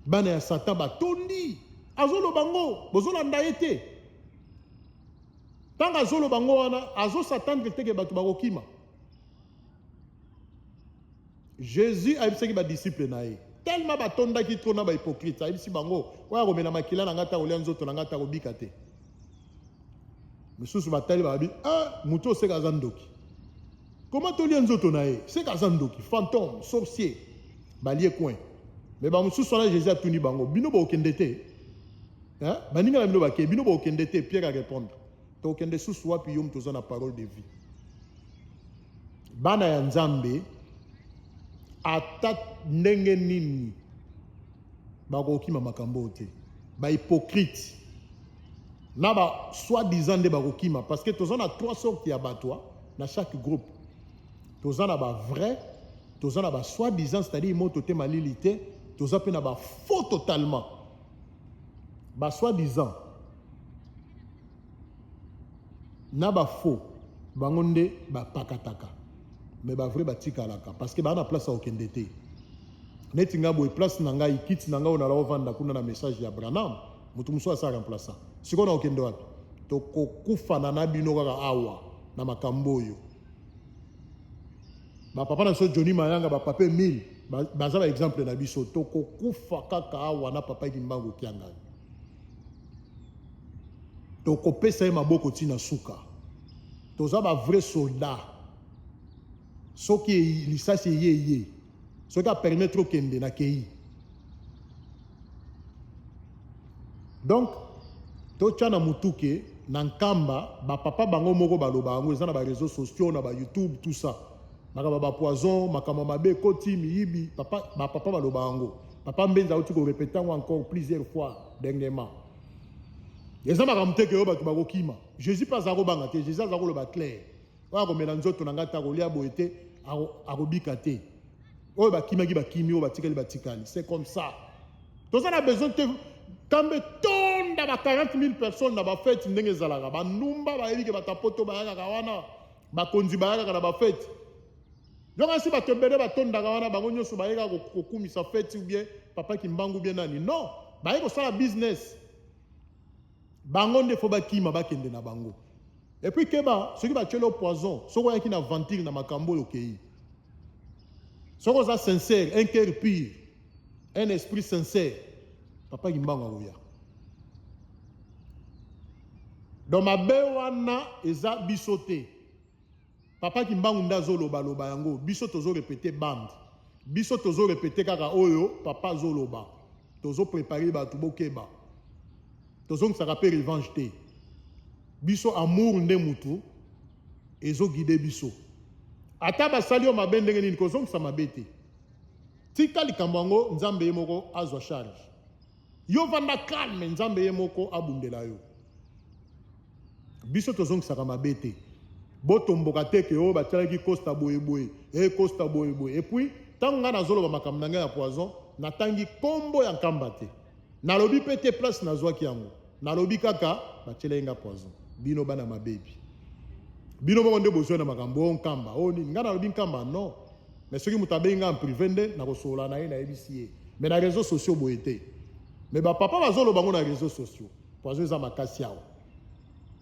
bana ya Satan batondi. Azoloba ngo, bozolanda ye te. Ntango azoloba ngo wana, azos'attendre te ke bato bakokima. Jésus ayebisaki badisciple na ye, tellement batondaki trop na bahypocrite, ayebisi bango: oyo akomela makila na ngai ta, kolia nzoto na ngai ta, kobika te. Misusu batali, balobi: ah, moto oseka aza ndoki, koma tolia nzoto na ye, seka aza ndoki, fantôme, sorcier. Balie coin. Mais bamosusu wana, Jésus atuni bango: bino bokende te? Baninga na bino bakei, bino bokende te? Pierre arépondre: tokende susu wapi? Yo moto oza na parole de vie. Bana ya Nzambe, ata ndenge nini, bakokima makambo oyo te. Bahypocrite na ba soi-disant nde bakokima, parce que toza na trois sortes ya bato na chaque groupe. Toza na bavrai, toza na ba soi-disant, c'est-à-dire moto te, malili te, toza mpe na bafaux totalement. Ba soi-disant na bafaux, bango nde bapakataka, mais bavrai batikalaka, parce que baa na place ya kokende te. Neti nga boye, place na ngai, kiti na ngai oyo nala ovanda kuna na message ya Branham, moto mosusu asa remplaça. Sikoyo na kokende wapi? Tokokufana na bino kaka awa na makambo oyo. Bapapa na biso Johnny Mayanga, bapapa Emile, baza baexemple na biso. Tokokufa kaka awa na Papa Kimbangu Kiangani, tokopesa ye maboko ntina suka. Toza bavrai soldat. Soki lisasi eye, eye, soki apermettre okende, nakei. Donc totya na mutu ke na Nkamba ba papa bango moko baloba yango, eza na ba réseaux sociaux, na ba YouTube, tout ça, makambo ya bapoison, makambo ya mabe ekoti, miyibi. Papa, bapapa baloba yango. Papa Mbenza auti korépéter yango encore plusieurs fois dernièrement. Eza makambo te ke oyo bato bakokima. Jésus mpe aza kobanga te. Jésus aza koloba clair: oyo akomela nzoto na ngai te, akolia boye te, akobika te. Oyo bakimaki bakimi, oyo batikali batikali. C'est comme ça. Toza na besoin te kambe tonda ba 40 000 personnes na bafête ndenge ezalaka. Bandumba bayebi ke bato poto bayakaka wana, bakonzi bayakaka na bafête. Yoka si bato ebele batondaka wana, bango nyonso bayekaka kokumisa fête ou bien papa Kimbangu bien nani? Non, baye kosala business. Bango nde fo bakima, bakende na bango. Et puis keba, soki batieli yo poison, soki oyaki na ventile na makambo oyo okei, soki oza sincère, un cœur pur, un esprit sincère, papa Kimbangu akoya. Donc mabe wana eza biso te. Papa Kimbangu nde azolobaloba yango. Biso tozorépéter bande, biso tozorépéter kaka oyo papa azoloba. Tozopréparer bato, bokeba. Tozongisaka mpe revanche te. Biso amour nde mutu ezoguider biso. Ata basali yo mabe ndenge nini, kozongisa mabe te. Tika likambo yango, Nzambe ye moko azwa charge. Yo vanda calme, Nzambe ye moko abundela yo. Biso tozongisaka mabe te. Botomboka te ke oyo batialaki Costa boyeboye, e Costa boyeboye. Et puis ntango ngai nazoloba makambo na ngai ya poison, natangi nkombo ya Nkamba te, nalobi mpe te place nazwaki yango. Nalobi kaka batielaki nga poison. Bino bana mabebi, bino moko nde bozwi na makambo oyo Nkamba oyo nini. Ngai nalobi Nkamba? Non. Mais soki moto abengi nga en privé nde nakosolola na ye, nayebisi ye. Mais na réseaux sociaux boye te. Mais bapapa bazoloba ngo na réseaux sociaux, poison eza makasi awa.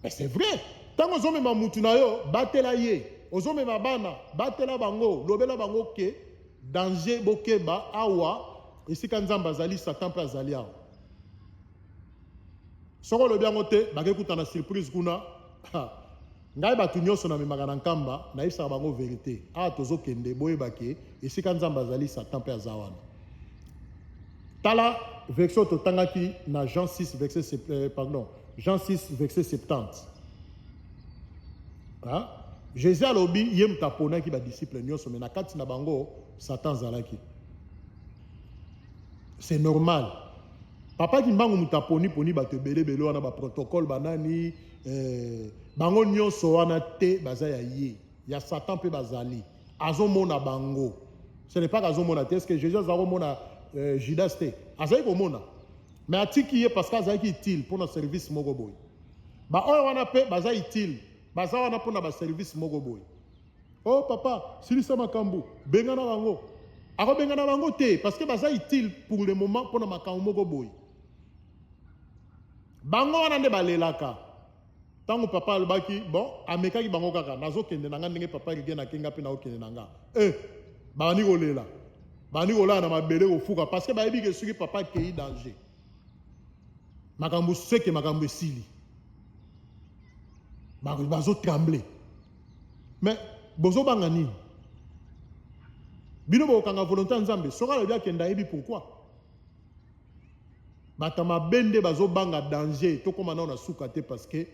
Mais c'est vrai, ntango ozomema mutu na yo, batela ye. Ozomema bana, batela bango, lobela bango ke danger, bokeba awa. Esika Nzambe azali, Satan mpe azali awa. Soki olobi yango te, bakekuta na surprise kuna. Ngai bato nyonso namemaka na Nkamba, nayebisaka bango vérité. Awa tozokende, boyebake esika Nzambe azali, Satan mpe aza wana. Tala verset totangaki na Jean 6 verset, pardon, Jean 6 verset 70. Hein? Jésus alobi ye moto aponaki badisciple nyonso, mais na kati na bango Satan azalaki. C'est normal. Papa Kimbangu moto aponi poni bato ebele ebele wana, baprotocole banani, bango nyonso wana te baza ya ye. Ya Satan mpe bazali, azomona bango. Ce n'est pas qu'azomona te. Est ce que Jésus aza komona Judas te? Azali komona, mais atiki ye parce que azalaki utile mpona service moko boye. Baoyo wana mpe baza utile, baza wana mpona baservice moko boye. Oh papa, silisa makambo, bengana bango. Akobengana bango te parce que baza utile pour le moment mpona makambo moko boye. Bango wana nde balelaka ntango papa alobaki bon, amekaki bango kaka: nazokende na nga ndenge papa Rige nakenga mpe naokende na nga. E babandi kolela, babandi kolala na mabele, kofuka, parce que bayebi ke soki papa akei, danger, makambo seke, makambo esili. Bazotrembler. Mais bozobanga nini? Bino bokokanga volonté ya Nzambe. Soki alobi akende, ayebi pourquoi. Bato mabe nde bazobanga danger. Tokóma nao na suka te parce que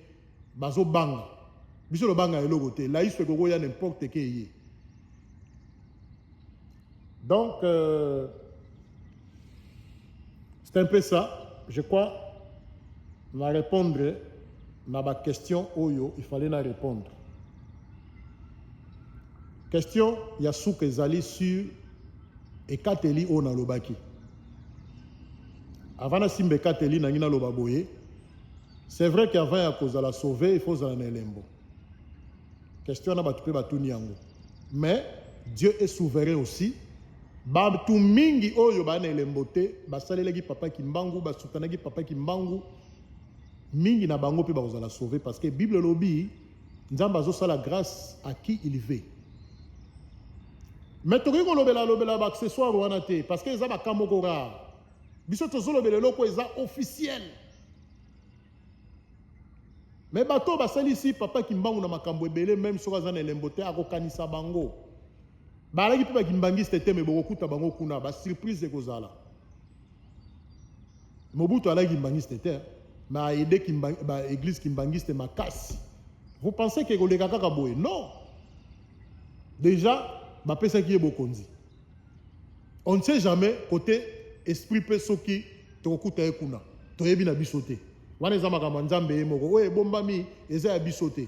bazobanga. Biso lobanga eloko te. Laiso ekoki oya n'importe ke ye. Donc c'est un peu ça, je crois. Na répondre na baquestion oyo il fallait na répondre. Question ya suka ezali sur ekateli oyo nalobaki. Avant nasimba ekateli nangi, naloba boye: c'est vrai qu'avant ya kozala sauvé, il faut ozala na elembo. Question wana bato mpe batuni yango. Mais Dieu est souverain aussi. Bato mingi oyo baa na elembo te, basalelaki papa Kimbangu, basutanaki papa Kimbangu, mingi na bango mpe bakozala sauvé, parce que Bible elobi Nzambe azosala grâce à qui il veut. Mais tokoki kolobela lobela baaccessoire wana te parce que eza baka moko rare. Biso tozolobela eloko eza officiel. Mais bato oyo basalisi papa Kimbangu na makambo ebele, même soki aza na elembo te, akokanisa bango. Balaki mpe bakimbangiste te, mais bokokuta bango kuna, basurprise ekozala. Mobutu alaki kimbangiste te. Mais aide kimba, ba église kimbanguiste makasi. Vous pensez que ekoleka kaka boye? Non. Déjà bapesaki ye bokonzi. On ne sait jamais côté esprit mpe soki tokokuta ye kuna. Toyebi na biso te. Wana eza makambo ya Nzambe ye moko. Oyo ebombami eza ya biso te.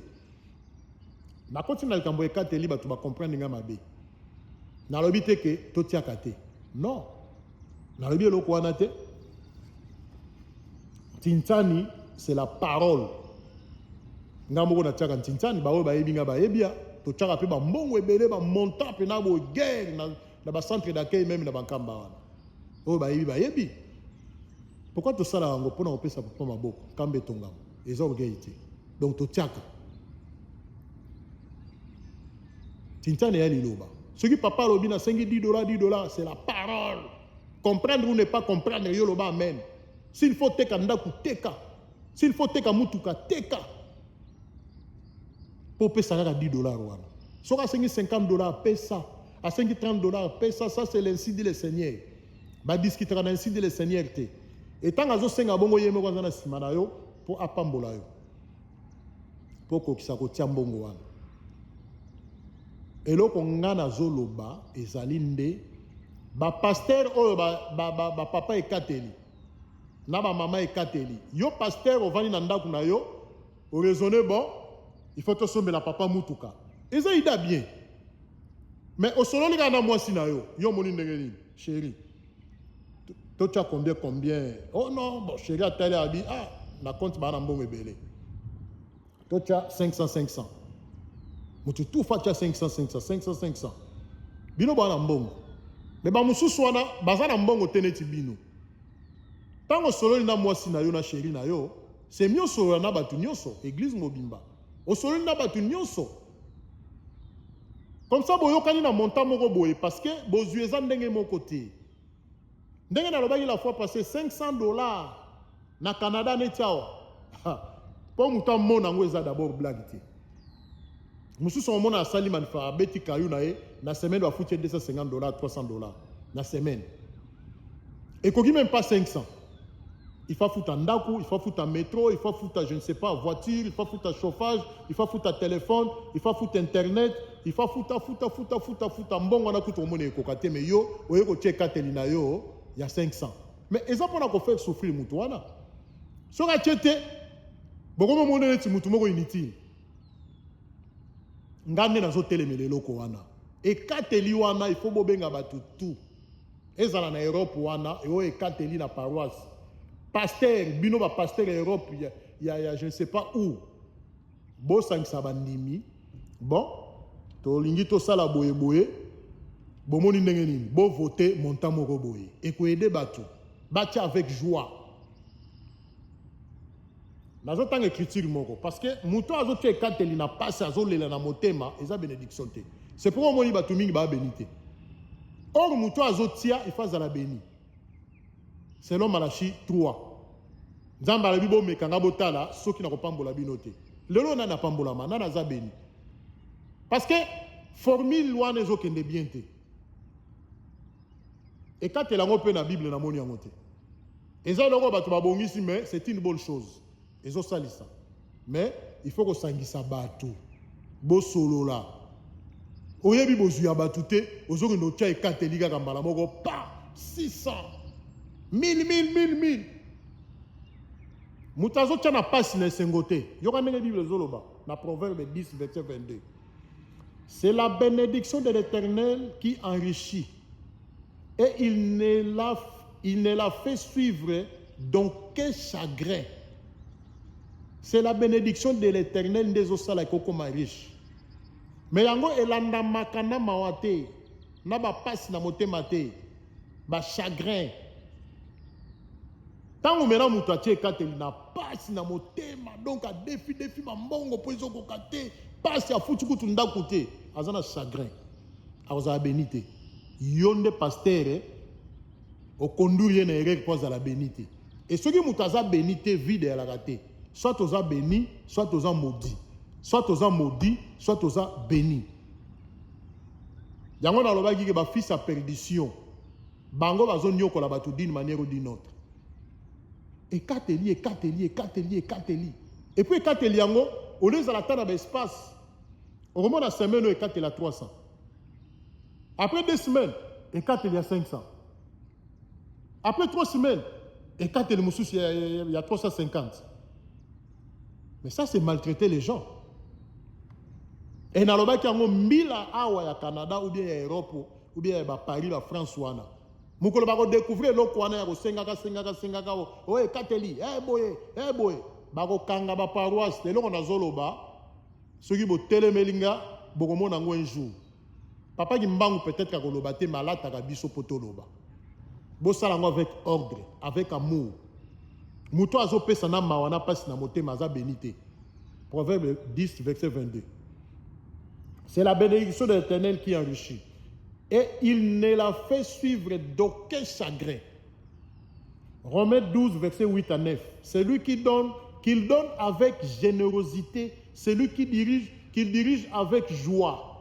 Nakoti na likambo ekateli bato ba comprendre nga mabe. Nalobi te ke totiaka te. Non. Nalobi eloko wana te. Tintani c'est la parole. Nga moko natiaka ntintsani, baoyo bayebi nga bayebi ya totiaka mpe bambongo ebele bamontant mpe na boye guerre na, na bacentre d'accueil meme na bankamba wana oyo bayebi bayebi. Pourquoi tosala yango? Mpona kopesa papa maboko, nkamba etongama, eza orgueil te. Donc totiaka tintane ya liloba. Soki papa alobi nasengi 10 dollars, 10 dollars, c'est la parole. Comprendre ou ne pas comprendre, yo loba amen. S'il faut teka ndaku, teka. S'il faut teka mutuka, teka. Po pesa kaka 10 dollars wana. Soki asengi 50 dollars, pesa. Asengi 30 dollars, pesa. Ça c'est l'ainsi dit le Seigneur. Ba discutera na ainsi dit le Seigneur te. Et tant azosenga bongo ye moko aza na sima na yo po apambola yo. Po kokisa kotia mbongo wana. Eloko nga nazoloba ezali nde ba pasteur oyo ba, ba, ba, ba papa ekateli na ba mama ekateli. Yo pasteur ovandi na ndako na yo, o raisonner bon, il faut tosombela papa mutuka. Eza ida bien. Mais osololi kaka na mwasi na yo, yo omoni ndenge nini? Chérie, totia combien combien? Oh non, bon chérie atali abi ah na compte ba na mbongo ebele. Totia 500 500. Mutu tout fa tia 500 500 500 500. Bino ba na mbongo. Mais ba mususu wana baza na mbongo te neti bino. Tango osololi na mwasi na yo na chérie na yo, c'est mieux osolola na bato nyonso, église mobimba. Osololi na bato nyonso. Comme ça boyokani na montant moko boye parce que bozwi eza ndenge moko te. Ndenge nalobaki la fois passée 500 dollars na Canada neti awa. Po moto amona yango eza d'abord blague te. Mosusu omona asali manifa abeti kayu na ye na semaine bafuti ye 250 dollars 300 dollars na semaine. Ekoki même pas 500. Il faut foutre ndaku, il faut foutre métro, il faut foutre je ne sais pas voiture, il faut foutre chauffage, il faut foutre téléphone, il faut foutre internet, il faut foutre foutre foutre foutre foutre mbongo na kutu omoni ekoka te mais yo oye kotia ekateli na yo ya 500. Mais eza mpona ko faire souffrir mutu wana. Soki atie te bokomi omona neti mutu moko inutile. Nga nde nazotelemela eloko wana. Ekateli wana il faut bobenga bato tout. Ezala na Europe wana oyo ekateli na paroisse. Pasteur, bino ba pasteur ya Europe ya, ya, ya je ne sais pas où. Bosangisa bandimi. Bon, tolingi tosala boye boye. Bomoni ndenge nini? Bo voter montant moko boye. Ekoyede bato. Batia avec joie. Nazotanga écriture moko parce que moto azotia ekateli na pasi azolela na motema eza bénédiction te. C'est pourquoi omoni bato mingi ba béni te. Or moto azotia il faut azala béni. Selon Malachie 3. Nzambe alobi bomeka nga botala soki nakopambola bino te. Lelo nani apambolama, nani aza béni? Parce que formule wana ezokende bien te. Ekatela yango mpe na Bible namoni yango te. Eza eloko bato babongisi mais c'est une bonne chose. Ezosalisa. Mais il faut kosangisa bato. Bosolola. Oyebi bozwi ya bato te, ozokende otia ekateli kaka mbala moko pa 600 1000 1000 1000 1000. Moto azotia na pasi na esengo te. Yoka ndenge Bible ezoloba na Proverbe 10 verset 22. C'est la bénédiction de l'Éternel qui enrichit et il ne la fait suivre d'aucun chagrin. C'est la bénédiction de l'Éternel nde ezosala ekokoma riche. Mais yango elandamaka na mawa te, na bapasi na motema te, ba chagrin. Ntango mena moto atie ekateli na pasi na motema, donc adefi defi bambongo mpo ezokoka te, pasi afuti kutu ndako te, aza na chagrin, akozala béni te. Yo nde pasteur okonduire ye na erreur mpo azala béni te. Et soki moto aza béni te, vide eyalaka te. Soit oza béni, soit oza maudit. Soit oza maudit, soit oza béni. Yango nalobaki ke bafils ya perdition bango bazoniokola bato d'une manière ou d'une autre. Ekateli, ekateli, ekateli, ekateli. Et puis ekateli yango, au lieu ezala ata na ba espace, okomona semaine oyo ekateli ya 300. Après 2 semaines, ekateli ya 500. Après 3 semaines, ekateli mosusu ya 350. Mais ça, c'est maltraiter les gens. Et nalobaki yango, mbila awa ya Canada ou bien ya Europe ou bien ya baParis, baFrance wana, mokolo bakodécouvrir eloko wana ya kosengaka sengaka sengaka oyo ekateli boye boye, bakokanga baparoisse. Eloko nazoloba, soki botelemeli nga, bokomona yango un jour. Papa Kimbangu peut-être akoloba te, malataka biso mpo toloba. Bosala yango avec ordre, avec amour. Moto azopesa na mawa na mpasi na motema aza béni te. Proverbe 10 verset 22: c'est la bénédiction de l'Éternel qui enrichit et il ne la fait suivre d'aucun chagrin. Romains 12 verset 8 à 9: celui qui donne, qu'il donne avec générosité. Celui qui dirige, qu'il dirige avec joie.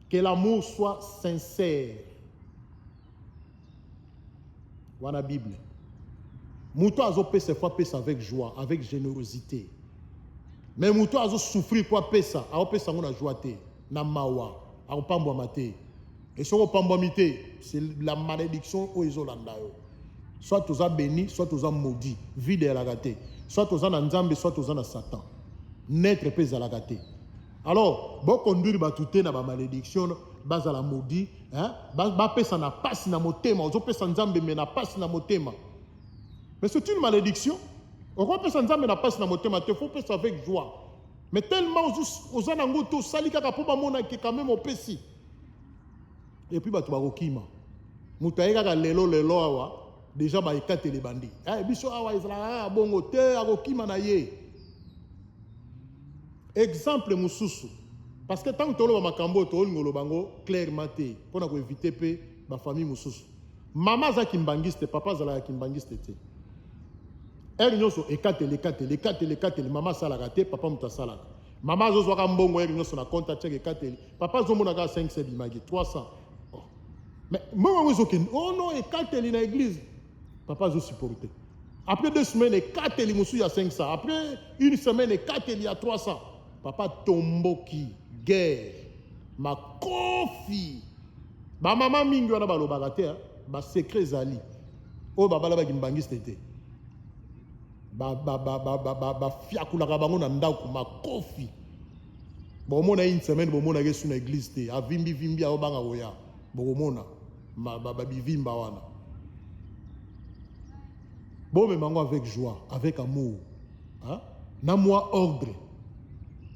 Que l'amour soit sincère. Wana Bible. Moto azopesa, faut apesa avec joie, avec générosité. Mais moto azosouffrir po apesa, aopesa yango na joie te, na mawa, akopambwama te. E soki opambwami te, c'est la malédiction oyo ezolanda yo. Soit toza béni, soit toza maudit. Vide ezalaka te. Soit toza na Nzambe, soit toza na Satan. Neutre mpe ezalaka te. Alors boconduire bato te na bamalédiction, bazala maudit, hein? Bapesa na pasi na motema. Ozopesa Nzambe me na pasi na motema, mais c'est une malédiction. Okopesa Nzambe na pasi na motema te. Faut pesa avec joie. Mais tellement oza nango te, osali kaka mpo bamonake quand même opesi. Et puis bato bakokima. Moto aye kaka lelo lelo awa, déjà baekateli bandi. Eh, biso awa ezalaka kaka bongo te. Akokima na ye. Exemple mosusu, parce que ntango toloba makambo oyo, tolingi oloba yango clairement te mpona koéviter mpe bafamille mosusu. Mama aza kimbangiste, papa azalaka kimbangiste te. Heure nyonso ekateli, ekateli, ekateli, ekateli. Mama asalaka te, papa moto asalaka. Mama azozwaka mbongo heure nyonso na compte, atiaka ekateli. Papa azomona kaka 5 ebimaki 300. Oh. Mais mbongo yango ezokende. Oh non, ekateli na église, papa azosupporte. Après 2 semaines, ekateli mosusu ya 500. Après une semaine, ekateli ya 300. Papa tomboki, guerre, makofi. Bamama mingi wana balobaka te, basecret ezali oyo babala bakimbangiste te. Bafiakulaka bango na ndako, makofi. Bomona une semaine, bomonaka esu na église te. Avimbivimbi, aobanga koya. Bokomona babivimba wana. Bomema yango avec joie, avec amour, hein? Na mwa ordre.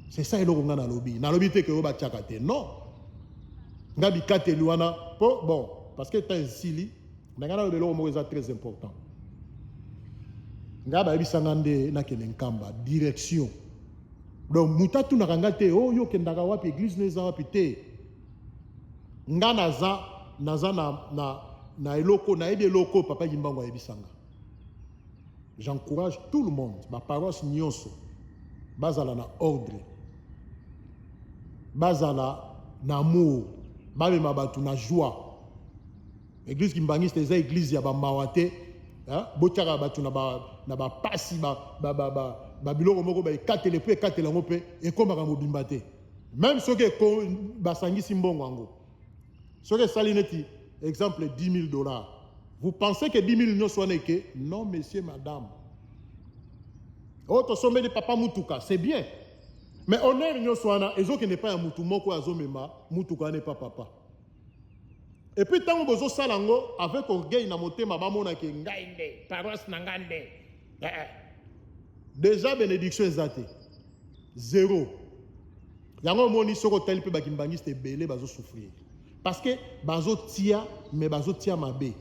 C'est ça eloko nga nalobi. Nalobi te ke oyo batiaka te, non. Nga bikateli wana po bon, parce que temps esili na ngai. Nalobi eloko moko eza très important. Ngai bayebisanga nde nakende Nkamba direction. Donc moto atunaka nga te: "Oyo oh, okendaka wapi? Église no eza wapi?" Te. Nga naza na eloko nayebi, eloko papa Kimbangu ayebisanga. J'encourage tout le monde, baparoisse nyonso bazala na ordre, bazala na amour, bamema bato na joie. Église kimbangiste eza église ya bamawa te. Botiaka bato na bapasi, babiloko moko baekatele mpo ekatele yango mpe ekómaka mobimba te. Même soki basangisi mbongo yango, soki esali neti exemple 10 000 $, vous pensez que 10 000 nyonso wana eke? Non, monsieur, madame. Oyo tosombeli papa mutuka, c'est bien, mais honneur nyonso wana ezokende epai ya mutu moko oyo azomema mutuka wana epa papa. Et puis ntango bozosala yango avec orgueil na motema, bamonake ngai nde paroisse na ngai nde. Déjà bénédiction eza te, zéro. Yango omoni, soki otali mpe bakimbangiste ebele bazosouffrir parce que bazotia, mais bazotia mabe.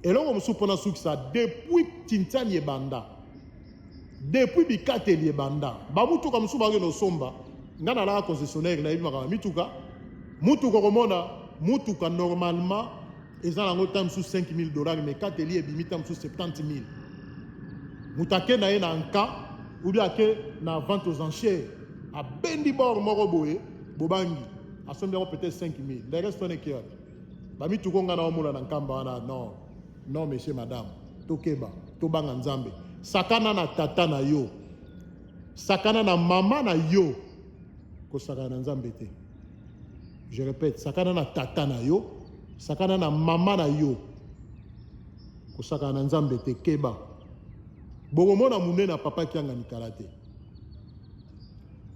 Eloko mosusu mpona sukisa: depuis tintani ebanda, depuis bikateli ebanda, bamutuka mosusu bakende osomba. Nga nalaka concessionnaire, nayebi makambo ya mituka. Mutuka, okomona mutuka normalement eza nango ta mosusu 5000 $, mais kateli ebimi ta mosusu 70 000. Moto ake na ye na nka ou bien ake na vente aux enchères, abendi bord moko boye, bobangi, asombi yango peut-être 5000. Le reste wana eke wapi? Bamituka nga na omona na Nkamba wana, non, non, monsieur, madame, tokeba. Tobanga Nzambe. Sakana na tata na yo, sakana na mama na yo, kosakana na Nzambe te. Je répète, sakana na tata na yo, sakana na mama na yo, kosakana na Nzambe te. Keba, bokomona monene ya Papa Kiangani kala te.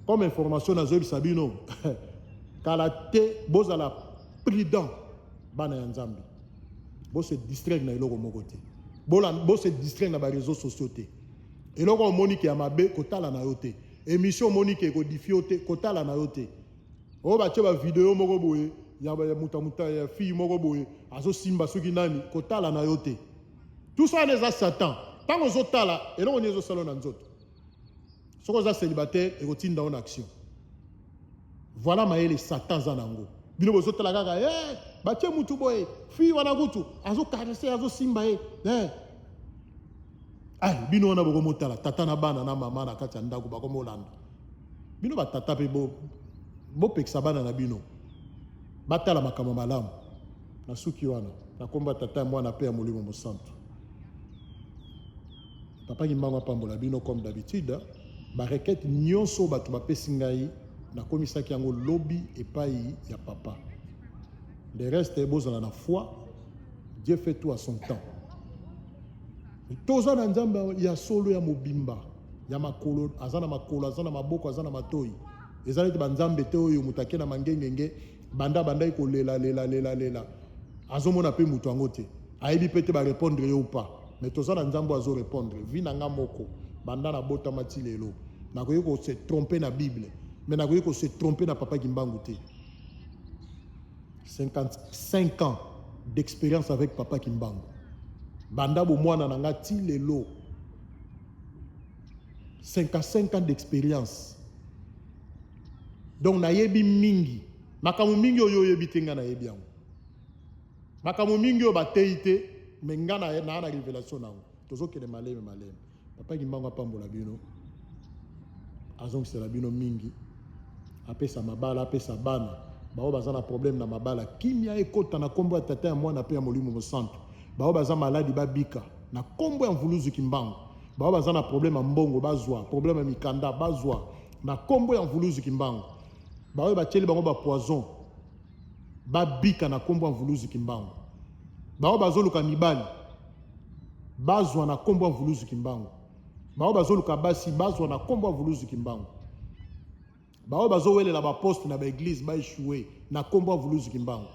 Comme information nazoyebisa bino, kala te, bozala prudent, bana ya Nzambe. Bose distraire na eloko moko te, bose distraire na baréseaux sociaux te. Eloko omoni ke ya mabe, kotala na yo te. Émission omoni ke ekodifie yo te, kotala na yo te. Oyo batie bavideo moko boye ya moto ya fille moko boye azosimba soki nani, kotala na yo te. Tout ça wana eza Satan. Ntango ozotala, eloko nini ezosala na nzoto? Soki oza célibataire, ekotinda yo na action. Voilà mayele Satan aza nango. Bino bozotala kaka, hey, batie mutu boye, fille wana kutu azocaresser, azosimba ye, hey. Ay, bino wana bokomotala, tata na bana na mama na kati ya ndako bakomolanda bino. Batata mpe bopekisa bana na bino batala makambo malamu. Na suki wana, na kombo ya Tata, ya Mwana mpe ya Molimo Mosantu, Papa Kimbangu apambola bino. Comme d'habitude, barequêtes nyonso bato bapesi ngai, nakomisaki yango lobi epai ya Papa. Le reste, bozala na foi, Dieu fait tout à son temps. Toza na Nzambe ya solo, ya mobimba, ya makolo, aza na makolo, aza na maboko, aza na matoi. Eza neti banzambe te oyo moto ake na mangengenge, banda bandaki kolela lela lela lela, azomona mpe moto yango te, ayebi mpe te barépondre ye ou pas. Mais toza na Nzambe oyo azorépondre. Vi na nga moko, banda nabotama ti lelo, nakoki kose tromper na Bible, mais nakoki kose tromper na Papa Kimbangu te. 55 ans d'expérience avec Papa Kimbangu, banda bomwana na nga ti lelo, 55 ans d'expérience. Donc nayebi mingi, makambo mingi oyo oyebi te, nga nayebi yango. Makambo mingi oyo bateyi te, mais nga naa na révélation nango. Tozokende maleme maleme. Papa Kimbangu apambola bino, azongisela bino mingi, apesa mabala, apesa bana bao baza na problème na mabala, kimia ekota na nkombo ya Tata, ya Mwana mpe ya Molimo Mosantu. Bao baza maladi babika na nkombo ya Mvuluzu Kimbangu. Bao baza na problème ya mbongo bazwa, problème ya mikanda bazwa na nkombo ya Mvuluzu Kimbangu. Baoyo batieli bango bapoison babika na nkombo ya Mvuluzu Kimbangu. Bao bazoluka mibali bazwa na nkombo ya Mvuluzu Kimbangu. Bao bazoluka basi bazwa na nkombo ya Mvuluzu Kimbangu. Bao bazowelela baposte na baéglise baéchouer na nkombo ya Mvuluzu Kimbangu.